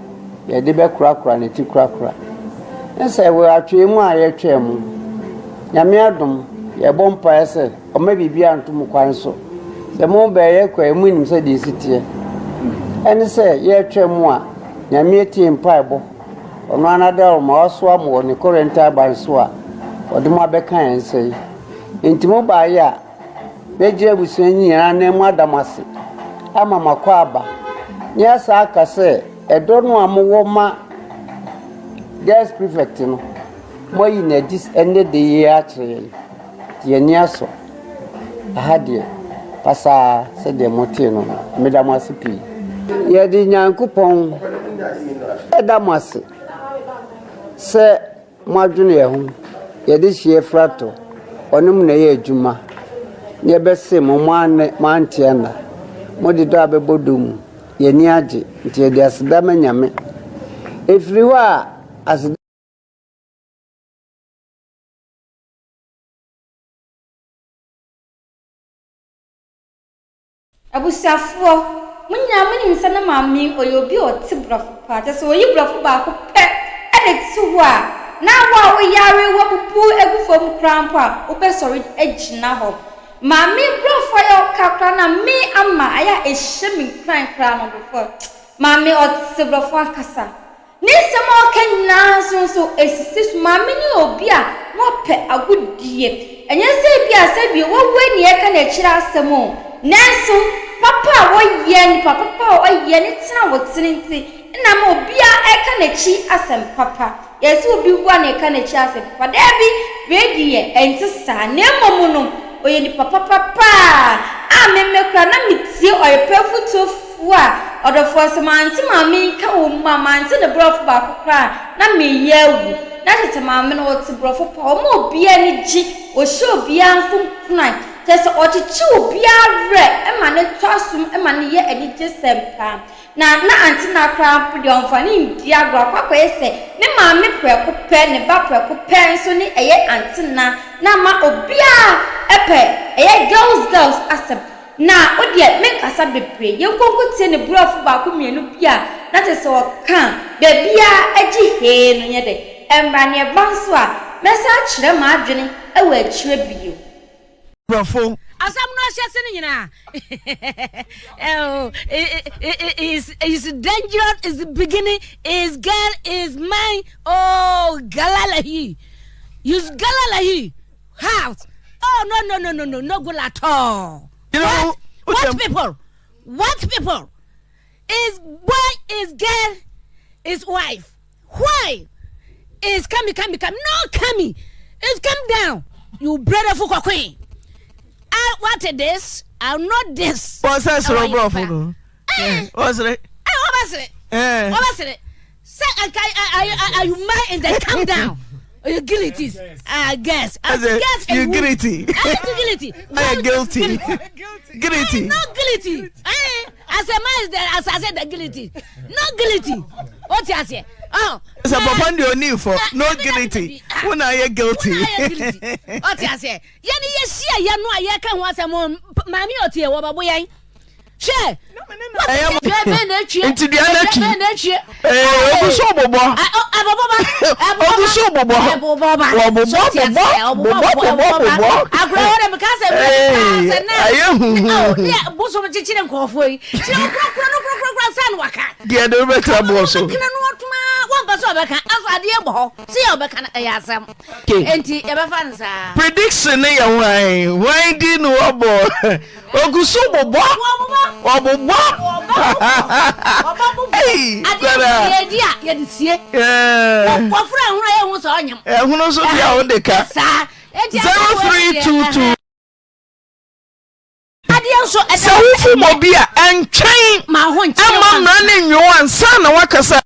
a yɛde bɛkorakora ne ti korakora. Ne sɛ wɔ atwee mu a yɛtwaa mu, Nyame adom, yɛbɔ mpaeɛ sɛ Ɔmma biribiara nto mo kwan so. Sɛ mo bɛyɛ kɔ a, emu nim sɛdeɛ esi teɛ. Ɛne sɛ yɛretwɛn mo a, Nyame atie mpaebɔ. Ɔno ara n'adaworoma wasoa mo wɔ ne kɔre ntaban so a ɔde mo abɛka yɛn nsa yi. Enti mo baeɛ a, mɛgyina abusua yi nyinaa anan mu ada mo ase ama mo akwaaba, ne asan aka sɛ ɛdɔ no a mowɔ ma Girls Prefect no, moayi no adi ɛnnɛ da yi ara akyerɛ yɛn. Yɛn ani asɔ. Aha deɛ, pasaa sɛdeɛ motee no no, meda mo ase pii. Yɛde Nyankopɔn da mo ase sɛ moadwene yɛn ho, yɛde hyeɛ fra tɔ, ɔne mo na ɛyɛ adwuma, na yɛbɛse mo, moanne, moante anna, mode dɔ abɛbɔ dɔ mu, yɛn ani agye, nti yɛde aseda ma Nyame. Ɛfiri hɔ a, aseda. Abusuafoɔ, mo nyinaa monim sɛ na maame yi ɔyɛ obi a ɔte borɔfo paa, kyerɛ sɛ ɔyi borɔfo baako pɛ de to hɔ a, na wo a woyare woabubu agu fam koraa mpo a, wobɛsɔre agyina hɔ. Maame borɔfo a ɛyɛ ɔka koraa na me ama ayɛ a ɛhyɛ me nkuran koraa no, borɔfo, maame ɔte borɔfo ankasa. Ne nsɛm a ɔka nyinaa nso nso, esisi so. Maame no yɛ obi a na ɔpɛ agodie. Ɛnyɛ sɛ ebia sɛdeɛ wawu ani ɛka n'akyiri asɛm o, nanso papa a ɔyɛ, nipa papa a ɔyɛ, ne tena a ɔtene nti na ama obiara ɛka n'akyi asɛm papa. Yɛse obi wu a na yɛka n'akyi asɛm papa. Daabi, wei deɛ ɛnte saa. Na mmom no, ɔyɛ nipa papa paa a me me koraa na metie ɔyɛ pɛ afotuo Fua, ɔdɔfoɔ, sɛ mante maame yi nka wɔ mu a, mante ne borɔfo baako koraa a, na mereyɛ awu. Na tete maame no, ɔte borɔfo pa, ɔma obiara ani gye, ɔhyɛ obiara nso nkuran, kyerɛ sɛ ɔkyekye obiara werɛ ma no tɔ asom ma no yɛ anigyesɛm paa. Na na ante na koraa mpo deɛ ɔmfa no ndi agorɔ, akɔ akɔyɛ sɛ ne maame prɛko pɛ, ne ba prɛko pɛ nso ne ɛyɛ ante na, na ama obiara pɛ ɛyɛ girls girls asɛm. Na wo deɛ menkasa bebree, yɛnkɔ nkɔtie ne borɔfo baako mmienu bi a na kyerɛ sɛ ɔka a baabiara agye hee no nyɛ dɛ. Ɛmmra ne ɛba nso a, mɛsan akyerɛ m'adwene wɔ akyire bio. Borɔfo. Asɛm no ahyɛse no nyinaa oh, is is dangerous is beginning is girl is man oh galalahi is galalahi House. Oh no no no no no no good at all. You know, what, what people? What people? Is boy is girl is wife. Why? Is coming coming coming? No coming. Is come down. You brɛdɛfo kɔkoe. I what this? I'm not this. Wọ́n sẹ́ sọ̀rọ̀ búrọ̀fù nù. Wọ́n sere. Ẹ wọ́n bẹ sere. Wọ́n bẹ sere. Sẹ nka are you mind in the calm down? You guilty. Ah, guess. Uh, guess. You guilty. I guilty. I am guilty. Guilty. No guilty. Eh, as a man is the as I said the guilty. No guilty. What you say? Oh. Sɛ papa ndi oni fɔ no guilty. Wo na ayɛ guilty. Wo na ayɛ guilty. What you say? Yɛne yɛhyia yɛ no a yɛka ho asɛm maame ɔteɛ wɔbɛbo yɛn. Hwɛ! Ɛyɛ mo. Dua bɛn na etwie? Nti dua na twi. Dua bɛn na etwie? Ee, ogu so bobɔ. Ɛbobɔ ba. Ogu so bobɔ. Ɛbobɔ ba. Wɔbobɔ bobɔ bobɔ bobɔ bobɔ. Akora hɔ dɛ meka sɛ mmerɛ bi paa sɛ na. Ɛyɛ huhu. Ne bosom kyekyere nkurɔfoɔ yi. Kyerɛ wokurakura no kurakura sɛ no waka. Deɛ de wobɛtra boɔ so. Kena no ɔtoma wɔmpɛ sɛ ɔbɛka. Aso adeɛ bɔ hɔ. Sɛ yɛ ɔbɛka no ɛyɛ asɛm. Enti yɛbɛfa no saa. Prediction ne yɛ hwan? Hwan di no wɔbɔ? Ogu so bobɔ. Ɔbobɔ. Ei, kwara. Yɛdi a yɛde sie. Wɔfrɛ ɛhono a yɛhu sɛ ɔnyem. Ɛhono nso deɛ a wode ka. Saa. 0322. Adeɛ nso ɛda. Sɛ wofom obi a, ɛntwɛn ɛma mmara no nnwe wo ansa na woakasa.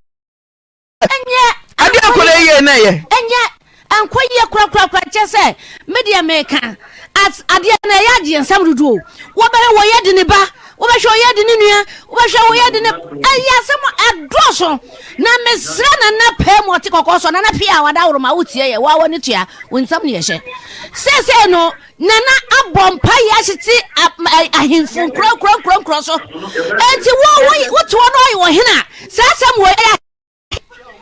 Ɛnyɛ. Adeɛ akwadaa yi yɛ na ɛyɛ. Ɛnyɛ ɛnkɔ yie korakorakora kyɛ sɛ me deɛ meka as adeɛ no ɛyɛ agye nsɛm dodo o wɔbɛhwɛ wɔyɛ de ne ba wɔbɛhwɛ wɔyɛ de ne nua wɔbɛhwɛ wɔyɛ de ne ɛyɛ asɛm ɛdɔɔso na mesrɛ nana pɛɛ mu ɔte kɔkɔɔ so nana pii a wada woroma wotie yɛ wɔawɔ ne tua wo nsɛm ne yɛhyɛ sɛsɛ no nana abɔ mpa yɛ ahyete ahemfo nkurankurankurankurɔ so enti wo wote hɔ no ɔyɛ ɔhene a saa asɛm wɔ ɛyɛ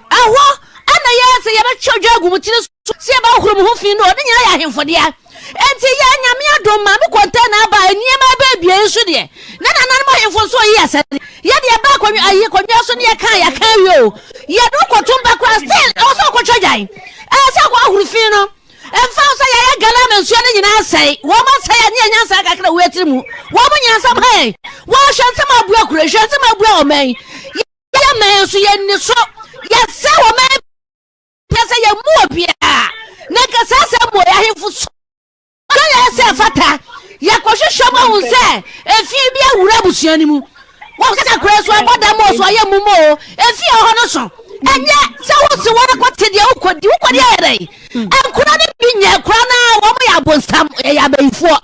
Ɛhɔ na yɛn sɛ yɛbɛtwe odwa agu mo tiri so sɛ yɛbɛhohoro mo ho fi no, ne nyinaa yɛ ahemfo dea. Enti yɛn Nyame adom ma me kɔntɛna aba a nneɛma ɛbɛ abien yi so deɛ, na nananom ahemfo nso ɔyi asɛde. Yɛ deɛ ɛba akonnwa ayi akonnwa so ne yɛka a yɛaka awie o. Yɛde wo kɔto mpa koraa still ɛwɔ sɛ wokɔtwa dwan. Ɛwɔ sɛ akɔ ahoro fi no. Ɛmfa ho sɛ yɛayɛ gala ama nsuo no nyinaa asɛe, wɔn asɛe a ne yɛ nyansa kakra wɔ yɛn tiri mu. Wɔn nyansam ha yɛn. Wɔhwɛ nsɛm a abua kuro yi, hwɛ nsɛm a abua ɔman yi. Yɛ man nso yɛ nni so yɛsɛ wɔ man pɛ sɛ yɛ mu obiara na nka saa sɛ mmɔ yɛ ahemfo so ka yɛ sɛ fata yɛkɔhwehwɛ mu ahu sɛ efi bi awura abusua no mu wɔn sɛ sakora so abɔ dam o so ayɛ mu mu o efi a ɔhɔ no so ɛnyɛ sɛ wosi wɔn akɔte deɛ wokɔdi wokɔdi ayɛ dɛ nkora no bi nyɛ nkora no a wɔn yɛ abonsam ɛyɛ abayifoɔ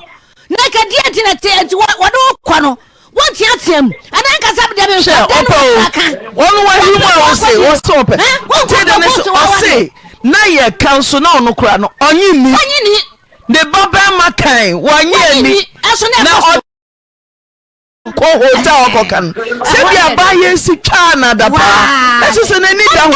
na nka deɛ nti na te nti wɔde wokɔ no Wonteatea mu. Ɛna nkasa deɛ me Hwɛ ɔpɛ o. Ɔno wahi mu a ɔse ɔse ɔpɛ. Wotie deɛ ne so ɔse na yɛ ka nso na ɔno kora no ɔnye ni. Ɔnye ni. Ne ba bɛrima kan wanye ani. Na ɔkɔ hotel ɔkɔka no sɛdeɛ abaayɛ si twaa no adapaa na kyerɛ sɛ n'ani da ho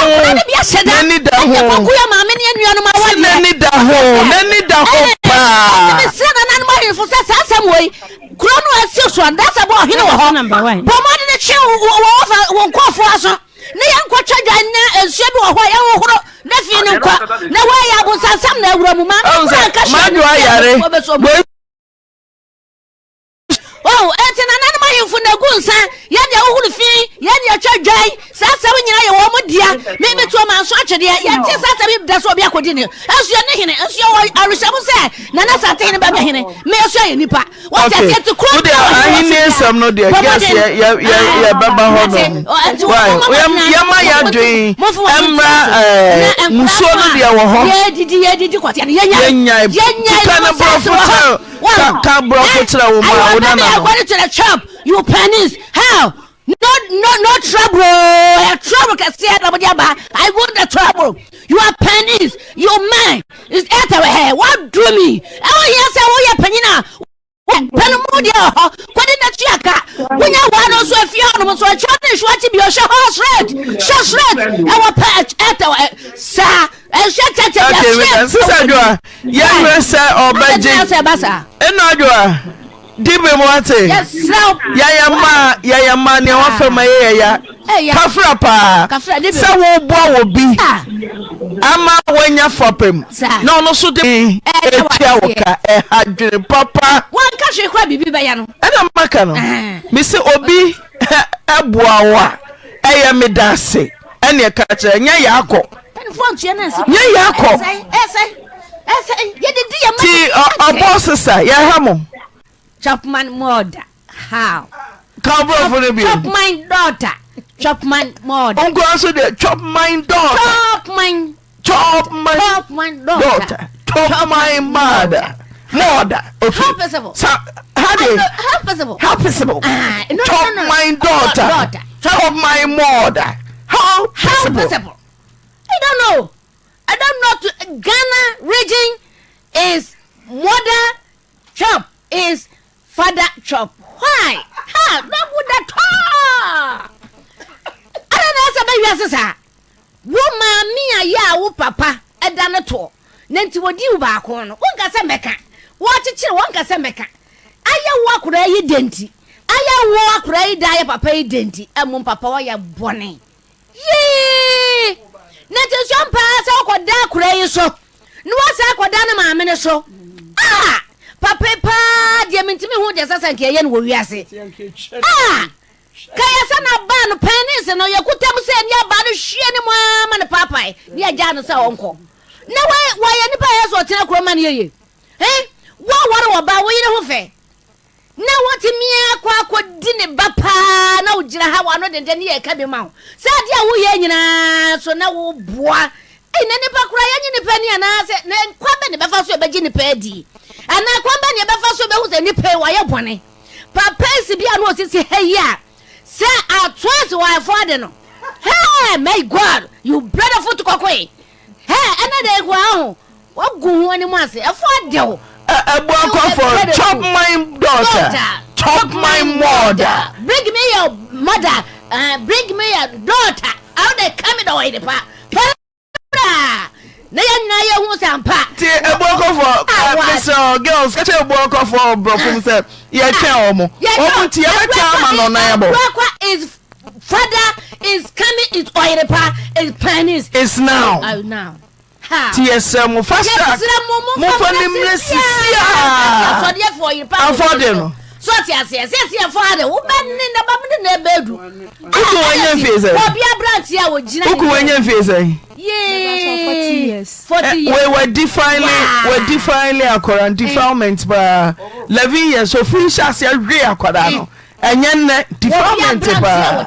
n'ani da ho sɛ n'ani da ho n'ani da ho paa. Mesrɛ nananom ahemfo sɛ saa asɛm wei Kuro no a ɛsi so no, dasɛ bɔ ɔhene wɔ hɔ. Bɔ mmɔden twe wo nkurɔfoɔ aso ne yɛnkɔtwa dwan na nsuo bi wɔ hɔ a yɛhohoro na fi no nkɔ na wɔyɛ abonsansam na awura mu ma kura nka hyɛ no ayare mu. Oh, enti nananom ahemfo na egu nsa, yɛn deɛ wohoro fi, yɛn deɛ twa dwan, saa asɛm nyinaa yɛ wɔn dea. Me me to ɔman so atwedeɛ, yɛnte saa asɛm yi da sɛ obi akɔdi ne. Nso yɛ ne hene, nso yɛwɔ awerɛhyɛmu sɛ Nana Asante hene bɛbɛ hene, me nso yɛ nipa. Wɔte Okay. aseɛ nti kuro Wode ahenni nsɛm no deɛ guess yɛ yɛ yɛ yɛbɛba hɔ nom. Why? Yɛma yɛadwen mmra ɛɛ musuo no deɛ wɔ hɔ. Yɛdidi yɛdidi kɔte no yɛnyae. Yɛnyae. Yɛnyae Ka no borɔfo kyerɛ ka ka borɔfo kyerɛ wo ma wo nana no. According to the chop, you penis how? No no no trouble o. Trouble kɛseɛ na mo de aba. I want the trouble. You are penis. You man is ɛtɛ wɔ hɛ. What do me? Ɛwɔ hia sɛ woyɛ panyin a pɛno mu deɛ wɔ hɔ kɔde na tua ka wonya waa no nso afie hɔ nom nso ɛkyɛ ne nso akyi bi ɔhyɛ hɔ straight hyɛ straight ɛwɔ pɛ ɛtɛ wɔ saa ɛhyɛ kyɛkyɛ bi straight. Sisa adwoa yɛhwɛ sɛ ɔbɛgye ɛna adwoa. Di bem wate. Yɛyɛ mmaa yɛyɛ mmaa nea wafa mu ɛyɛ yɛ ya. Kafra paa sɛ woboa wɔ bi ama wanya fapem na ɔno nso de etua wo ka ɛha dwene papa. Wanka hwee koraa biribi bɛyɛ no. Ɛna maka no mese obi ɛboa wo a ɛyɛ medaase ɛne ɛka kyerɛ ɛnyɛ yɛ akɔ. Nyɛ yɛ akɔ. Ɛsɛ yɛde di yɛn ma. Ti ɔbɔ sisa yɛhwɛ mo. Chapman mother how. Ka borɔfo no bio. Chop my daughter. Chop my mother. Nkura nso deɛ chop my daughter. Chop my. Chop my. Chop my daughter. Chop my mother. Mother. Okay. How possible? Sa how de? How possible? How possible? Ah, no, chop no, no. my daughter. Daughter. Chop my mother. How possible? How possible? I don't know. I don't know. To, Ghana region is mother chop is father chop. Why? How? No would at all. I don't know. Sɛ wiase saa. Wo maame a yɛ a wo papa ɛda no toɔ. Na nti wɔdi wo baako no. Wonka sɛ mɛka. Wɔkyekyere wɔnka sɛ mɛka. Ayɛ wo akwadaa yi dɛ nti. Ayɛ wo akwadaa yi da ayɛ papa yi dɛ nti. Ɛmom papa wɔyɛ bɔne. Yee! Na nti nso ampa ara sɛ wokɔda akwadaa yi so na woasan akɔda ne maame no so a papa yi paa deɛ mentumi hu deɛ sɛ sɛ nka ɛyɛ no wɔ wiase a ka yɛ sɛ n'abaa no pɛnese no yɛkuta mu sɛ ne abaa no hwie ne mu ara ma no paapae ne yɛgyaa no sɛ ɔnkɔ na wɔyɛ nipa yɛ sɛ ɔtena kuro ma no yɛye wɔwɔre wɔ ba wo yere ho fɛ Na wotumi akɔ akɔdi ne ba paa na wogyina ha w'ano denden ne yɛka bi ma wo sɛ adeɛ a woyɛ nyinaa so na woboa. Ei, na nipa koraa yɛnye nipa ni anaasɛ na kwan bɛ ne bɛfa so yɛbɛgye nipa adi anaa kwan bɛ ne yɛbɛfa so bɛhu sɛ nipa yi wayɛ bɔne. Papa esi bi a na osisi ha yi a sɛ atoa si wɔ ɛfɔ ade no. Hey, my God, you brother foot kɔkɔe. Hey, ɛna de ekura ho. Wagu ho anim ase. Ɛfo ade wo. Abuakɔfo, chop my daughter, chop my mother. Bring me your mother, uh, bring me your daughter. Awo de ka mi dɔ wɔyere pa. Fara na yɛn nyinaa yɛ hu sɛ ampa. Ti ebuakɔfo, mesrɛ girls, kakyɛ ebuakɔfo brɔfo mu sɛ yɛtwɛn wɔn. Wɔn nti yɛbɛtwɛn ama no ɔnan abɔ. Abuakwa is father is coming is ɔyere pa is penis. Is now. Uh, now. Nti yɛsrɛ mo fast track momfa no mmerɛ sisiaa afɔde no. So ɔte aseɛ sɛ ɛsɛ yɛfɔ ade wobɛne na ba ne na ɛbɛdu. Woku wanya mfie sɛ. Obi aberante a wɔgyina. Woku wanya mfie sɛ. Yee. 40 years. Wei wɔ defile wɔ defile akɔra defilement paa 11 years ofiri hyɛ aseɛ hwe akɔra no. Ɛnyɛ nnɛ defilement paa.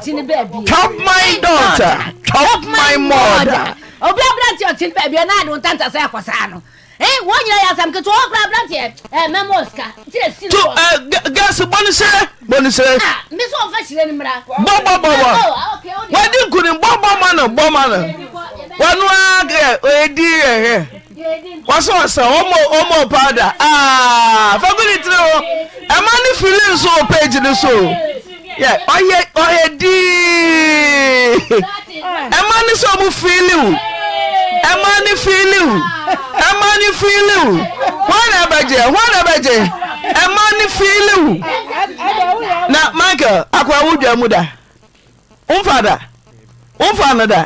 Chop my daughter, chop my mother. Obi aberante ɔte ne baabi ɔna ade ntanta sɛ akɔsaa no. Eh, wɔn nyinaa yɛ asɛm ketewa ɔkora aberante ɛ mɛmɔ sika. Nti na si To ɛ gɛs bɔ ne srɛ bɔ ne srɛ. Ah, me so ɔmfa hyerɛ ne mmra. Bɔ bɔ bɔ bɔ. Wadi nkunim bɔ bɔ ma no bɔ ma no. Wɔn a ɛ edi yɛ hɛ. Wɔsɛ wɔsɛ ɔmɔ ɔmɔ powder aa fagu ne tiri ho ɛma ne fili nso wɔ page ne so yɛ ɔyɛ ɔyɛ dii ɛma ne sɛ ɔmo fili o ɛma ne fili o ɛma ne fili o wɔn na ɛbɛgye wɔn na ɛbɛgye ɛma ne fili o na Michael akɔ awo dwa mu da. Womfa da. Womfa no da.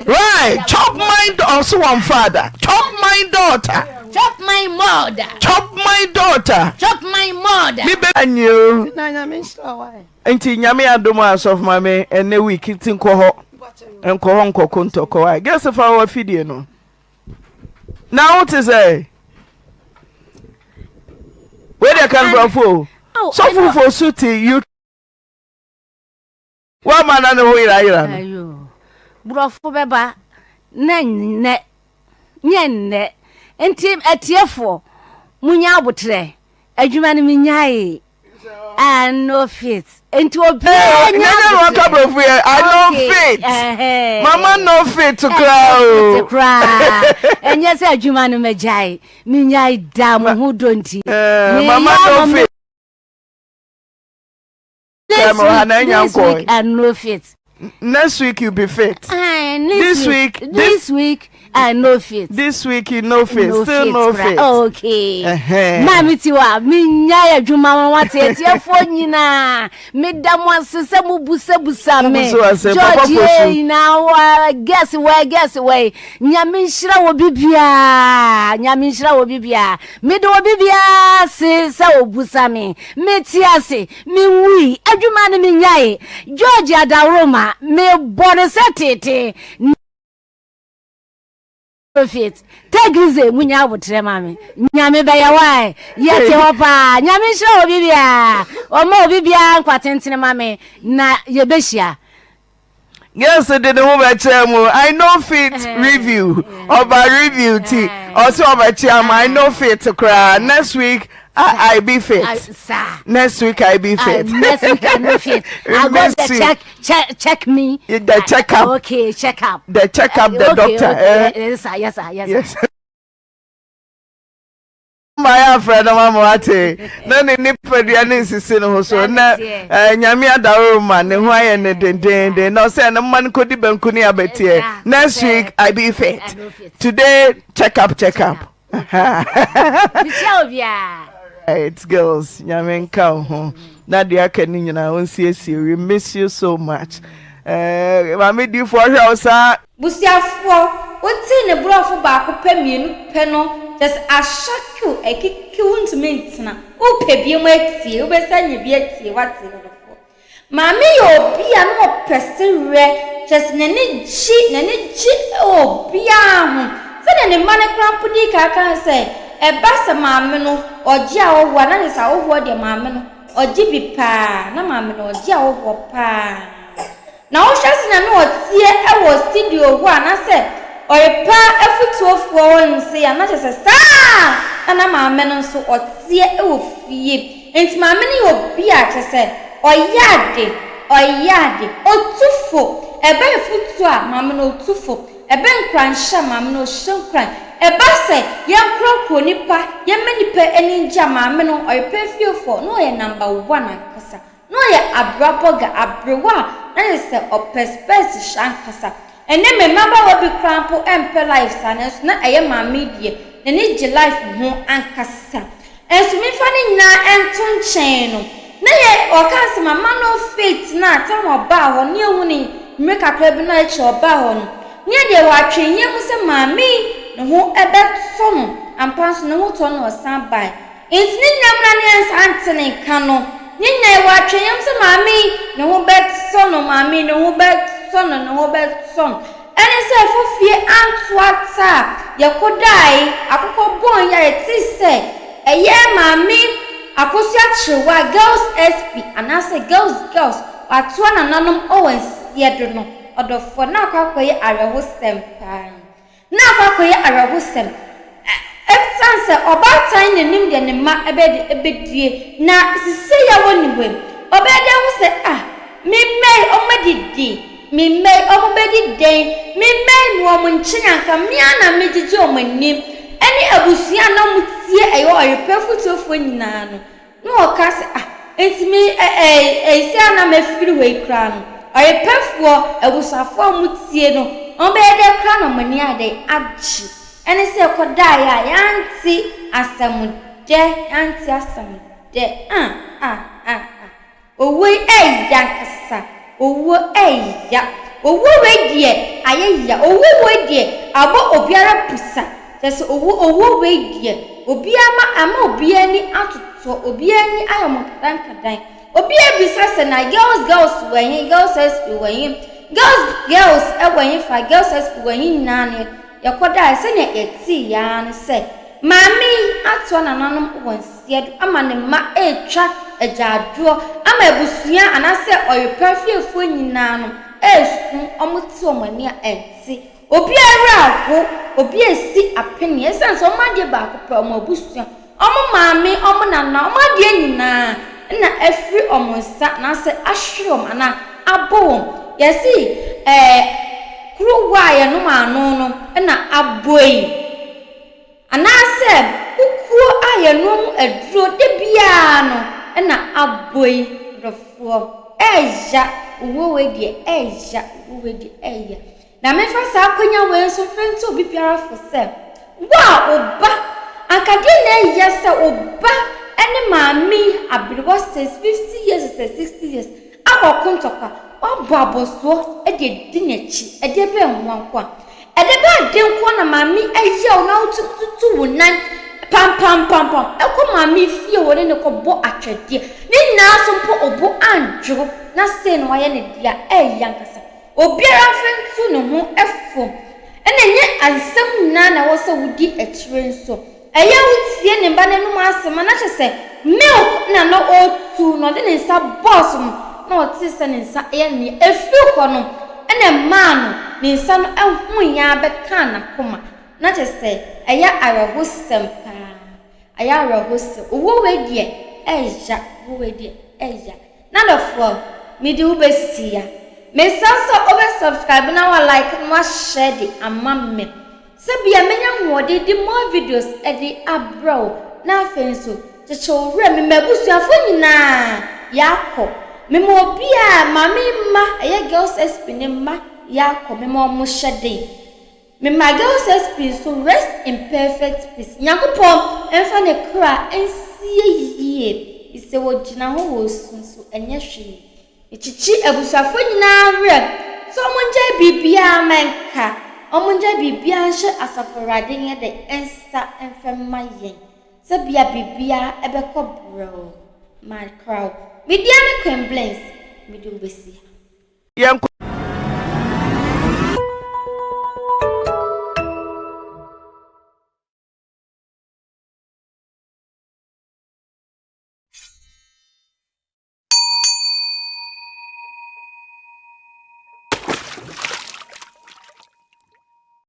Right. Chop my also one father. Chop my daughter. Chop my mother. Chop my daughter. Chop my mother. Me be anyo. Nti nyame adom a asɔfo ma me ɛnɛ week ti nkɔ hɔ. Nkɔ hɔ nkɔko ntɔkɔ. I guess fa wɔ afidie no. Na wo te sɛ wei deɛ kan brɔfo o. Sɔfo fo su te you. Woama na ne ho yerayera no. Ayo. Borɔfo bɛba na nnɛ nyɛ nnɛ. Nti atiefoɔ munya abotrɛ. Adwuma no menyae. I no fit. Nti obiara nya abotrɛ. Nyɛ wɔka borɔfo yɛ I no fit. Mama no fit koraa o. Koraa. Ɛnyɛ sɛ adwuma no magyae. Menyae da mo ho dɔ nti. Mama no fit. This week, this week I no fit. Next week you be fit. Uh, this week, this, this week I no fit. This week you no fit. No Still fit, no fit. Okay. Uh -huh. Maame tiwa, mi nya adwuma ma wate atiefoɔ nyinaa. Me da mo ase sɛ mo busabusa me. George ye na wa guess wɛ guess wɛ. Nyame nhyira wɔ bibiara. Nyame nhyira wɔ bibiara. Me de wɔ bibiara se sɛ obusa me. Me te ase. Menwui, adwuma no menyae. George Adaworoma, mebɔ no sɛ tete. Fit. Take easy, munya abotrɛ ma me. Nyame bɛyɛ wae. Yɛte hɔ paa. Nyame nhyira obi biara. Ɔma obi biara nkwa tentene ma me na yɛbɛhyia. Girls de ne ho bɛkyerɛ mu. I know fit review. Ɔba review ti. Ɔsɛ ɔbɛkyerɛ ama I know fit koraa. Next week I, I be fit. Next week I be fit. Next week I no fit. I go the check check check me. The check up. Okay, check up. The check up the okay, doctor. Okay. Eh? Yes, sir. Yes, sir. Yes. Sir. Yes. mayɛ afrɛ no ma ma wate na ne nipadua ne nsisi ne ho so na eh, nyame adaworo ma ne ho ayɛ ne dendenden na ɔsɛ ne mma no kɔdi banku ne abɛteɛ next week i be fit today check up check up Right, girls, nyame nka wo ho na deɛ aka no nyinaa ɔnsiesie we miss you so much eh, maame difoɔ hwɛ wo saa Busuafoɔ, wotee ne borɔfo baako pɛ mmienu pɛ no kyerɛ sɛ ahyɔke wo, akiki wo wontumi ntena, wopɛ biom atie, wobɛsan anya bi atie, woate ɔdɔfoɔ. Maame yɛ obi a na ɔpɛ sereɛ, kyerɛ sɛ n'ani gye, n'ani gye wɔ obiara ho. Sɛdeɛ ne mma no koraa mpo dii kan kaa sɛ, ɛba sɛ maame no ɔgye ahɔhoɔ a, na kyerɛ sɛ ahɔhoɔ deɛ maame no ɔgye bi paa, na maame no ɔgye ahɔhoɔ paa. Na wohwɛ sɛnea na ɔteɛ wɔ studio hɔ anaasɛ ɔrepa afutuofoɔ hɔ nse a, na kyerɛ sɛ saa ara na na maame no nso ɔteɛ wɔ fie. Enti maame no yɛ obi a kyerɛ sɛ ɔyɛ ade, ɔyɛ ade, ɔtu fo. Ɛba afutuo a, maame no ɔtu fo. Ɛba nkuranhyɛ a, maame no ɔhyɛ nkuran. Ɛba sɛ yɛnkorɔkorɔ nnipa, yɛmma nnipa ani ngye a, maame no ɔrepa afiefoɔ, na ɔyɛ number one ankasa. Na ɔyɛ abra bɔga, aberewa a na ayɛ sɛ ɔpɛ spɛɛs hyɛ ankasa. Ɛnnɛ me mmabaawa bi koraa mpo mpɛ life saa nanso na ɛyɛ maame yi deɛ n'ani gye life ho ankasa. Nso memfa ne nyinaa nto nkyɛn no, na yɛ ɔkaa sɛ mama no faith no a tam ɔbaa hɔ no yɛhu no mmerɛ kakra bi no akyi ɔbaa hɔ no, ne yɛ deɛ wɔ atwenyɛ mu sɛ maame yi ne ho bɛtɔ no, ampa nso ne ho tɔ no na ɔsan baeɛ. Enti ne nyinaa mu na ne yɛnsa nte ne nka no. Ne nyinaa yɛwɔ atwenyam sɛ maame yi ne ho bɛtɔ no, maame yi ne ho bɛtɔ no, ne ho bɛtɔ no. Ɛne sɛ fofie anto ata a yɛkɔdae, akokɔ bɔn yi a yɛtee sɛ ɛyɛ maame Akosua Kyerewaa Girls SP anaasɛ Girls Girls watoa nananom wɔ nseɛ do no, ɔdɔfoɔ, na akɔ akɔyɛ awerɛhosɛm paa. Na akɔ akɔyɛ awerɛhosɛm. Esiane sɛ ɔbaatan na nim deɛ ne mma bɛyɛ de bɛdie, na sisei a wɔnni hɔ yi, ɔbɛyɛ dɛn ahu sɛ, ah, me mma yi, wɔadidi, me mma yi, wɔbɛdi dɛn, me mma yi, mewɔ wɔn nkyɛn a, anka me ara na megyegye wɔn anim, ɛne abusua a na wɔtie ɛyɛ ɔyerepɛ afotuofoɔ nyinaa no. Na ɔka sɛ, Ah, enti me ɛ ɛ ɛsei a na mafiri hɔ yi koraa no, ɔyepɛfoɔ, abusuafoɔ a wɔtie no, wɔbɛyɛ dɛ koraa na wɔn ani ayɛ dɛn agye. Ɛne sɛ yɛkɔdaeɛ a, yɛante asɛm dɛ, yɛante asɛm dɛ, ah, ah, ah, ah. Owuo yi ɛɛya ankasa, owuo ɛɛya. Owuo wei deɛ ayɛ ya, owuo wei deɛ abɔ obiara pusa. Kyerɛ sɛ owuo owuo wei deɛ obiara ama ama obiara ani atotɔ, obiara ani ayɛ wɔn nkadankadan. Obiara bisa sɛ na girls girls wɔ he, girls SP wɔ he, girls girls wɔ he fa, girls SP wɔ he nyinaa no yɛkɔdaeɛ sɛdeɛ yɛteeɛ ara ne sɛ maame yi atoa nananom wɔ seɛ do ama ne mma retwa agyaadwoɔ ama abusua anaasɛ ɔyepra fiefoɔ nyinaa no resu, wɔte wɔn ani a ɛnte. Obiara werɛ aho, obi resi apeneɛ ɛsiane sɛ wɔn adeɛ baako pɛ, wɔn abusua, wɔn maame, wɔn nana, wɔn adeɛ nyinaa na afiri wɔn nsa anaasɛ ahwere wɔn anaa abɔ wɔn. Yɛse ɛɛ kuruwa a yɛnom ano no na abɔ yi. Anaasɛ kukuo a yɛnoa mu aduro da biara no na abɔ yi dɔfoɔ, ɛɛya, owuo wei deɛ ɛɛya, owuo wei deɛ ɛɛya. Na memfa saa akwanya wei nso mfa ntu obi biara fo sɛ, wo a wo ba, anka deɛ na ɛyɛ sɛ wo ba ne maame yi aberewa sɛ 50 years sɛ 60 years akɔko ntɔkwa, woabɔ abɔsoɔ de adi n'akyi, ɛdeɛ bɛn nkoa nkoa. Ɛde bɛ ade nko na maame yɛ wo na wotumi tutu wo nan pampampampam kɔ maame fie hɔ ne no kɔbɔ atwɛdeɛ. Ne nyinaa so mpo obo andwo na sei na wayɛ ne dea ɛyɛ ankasa. Obiara mfa ntu ne ho fam. Ɛna ɛnyɛ asɛm nyinaa na ɛwɔ sɛ wodi akyire nso. Ɛyɛ a wotie ne ba no anom asɛm a na kyerɛ sɛ milk na na ɔretu na ɔde ne nsa bɔɔ so no na ɔtee sɛ ne nsa yɛ no ya. Ɛfiri hɔ no na ɛmaa no ne nsa no hoeɛ ara bɛkaa n'akoma. Na kyerɛ sɛ ɛyɛ awerɛhosɛm paa. Ɛyɛ awerɛhosɛm. Owuo wei deɛ ɛya. Owuo wei deɛ ɛya. N'adɔfoɔ, mede wo bɛsi ha. Mesrɛ wo sɛ wobɛ subscribe na wa like na wa share de ama me. Sɛ bia mɛnya ahoɔden de more videos de abrɛ wo. Na afei nso, kyekye wo werɛ, mema abusuafoɔ nyinaa yɛakɔ. Mema obiara, maame mma, ɛyɛ Girls SP ne mma yɛakɔ, mema wɔn hyɛ den. Mema Girls SP nso rest in perfect peace. Nyankopɔn mfa ne kra nsie yie. Sɛ wɔgyina hɔ wɔ su nso ɛnyɛ hwee. Mekyekye abusuafoɔ nyinaa werɛ sɛ ɔmo ngyae biribiara ma ɛnka, ɔmo ngyae biribiara nhyɛ Asafo Awurade nyɛ dɛ nsa mfa mma yɛn sɛ bia biribiara ɛbɛkɔ brɛoo. Makra wo. Me din ane Queen Blings, mede wo bɛsi ha. Yɛnkɔ.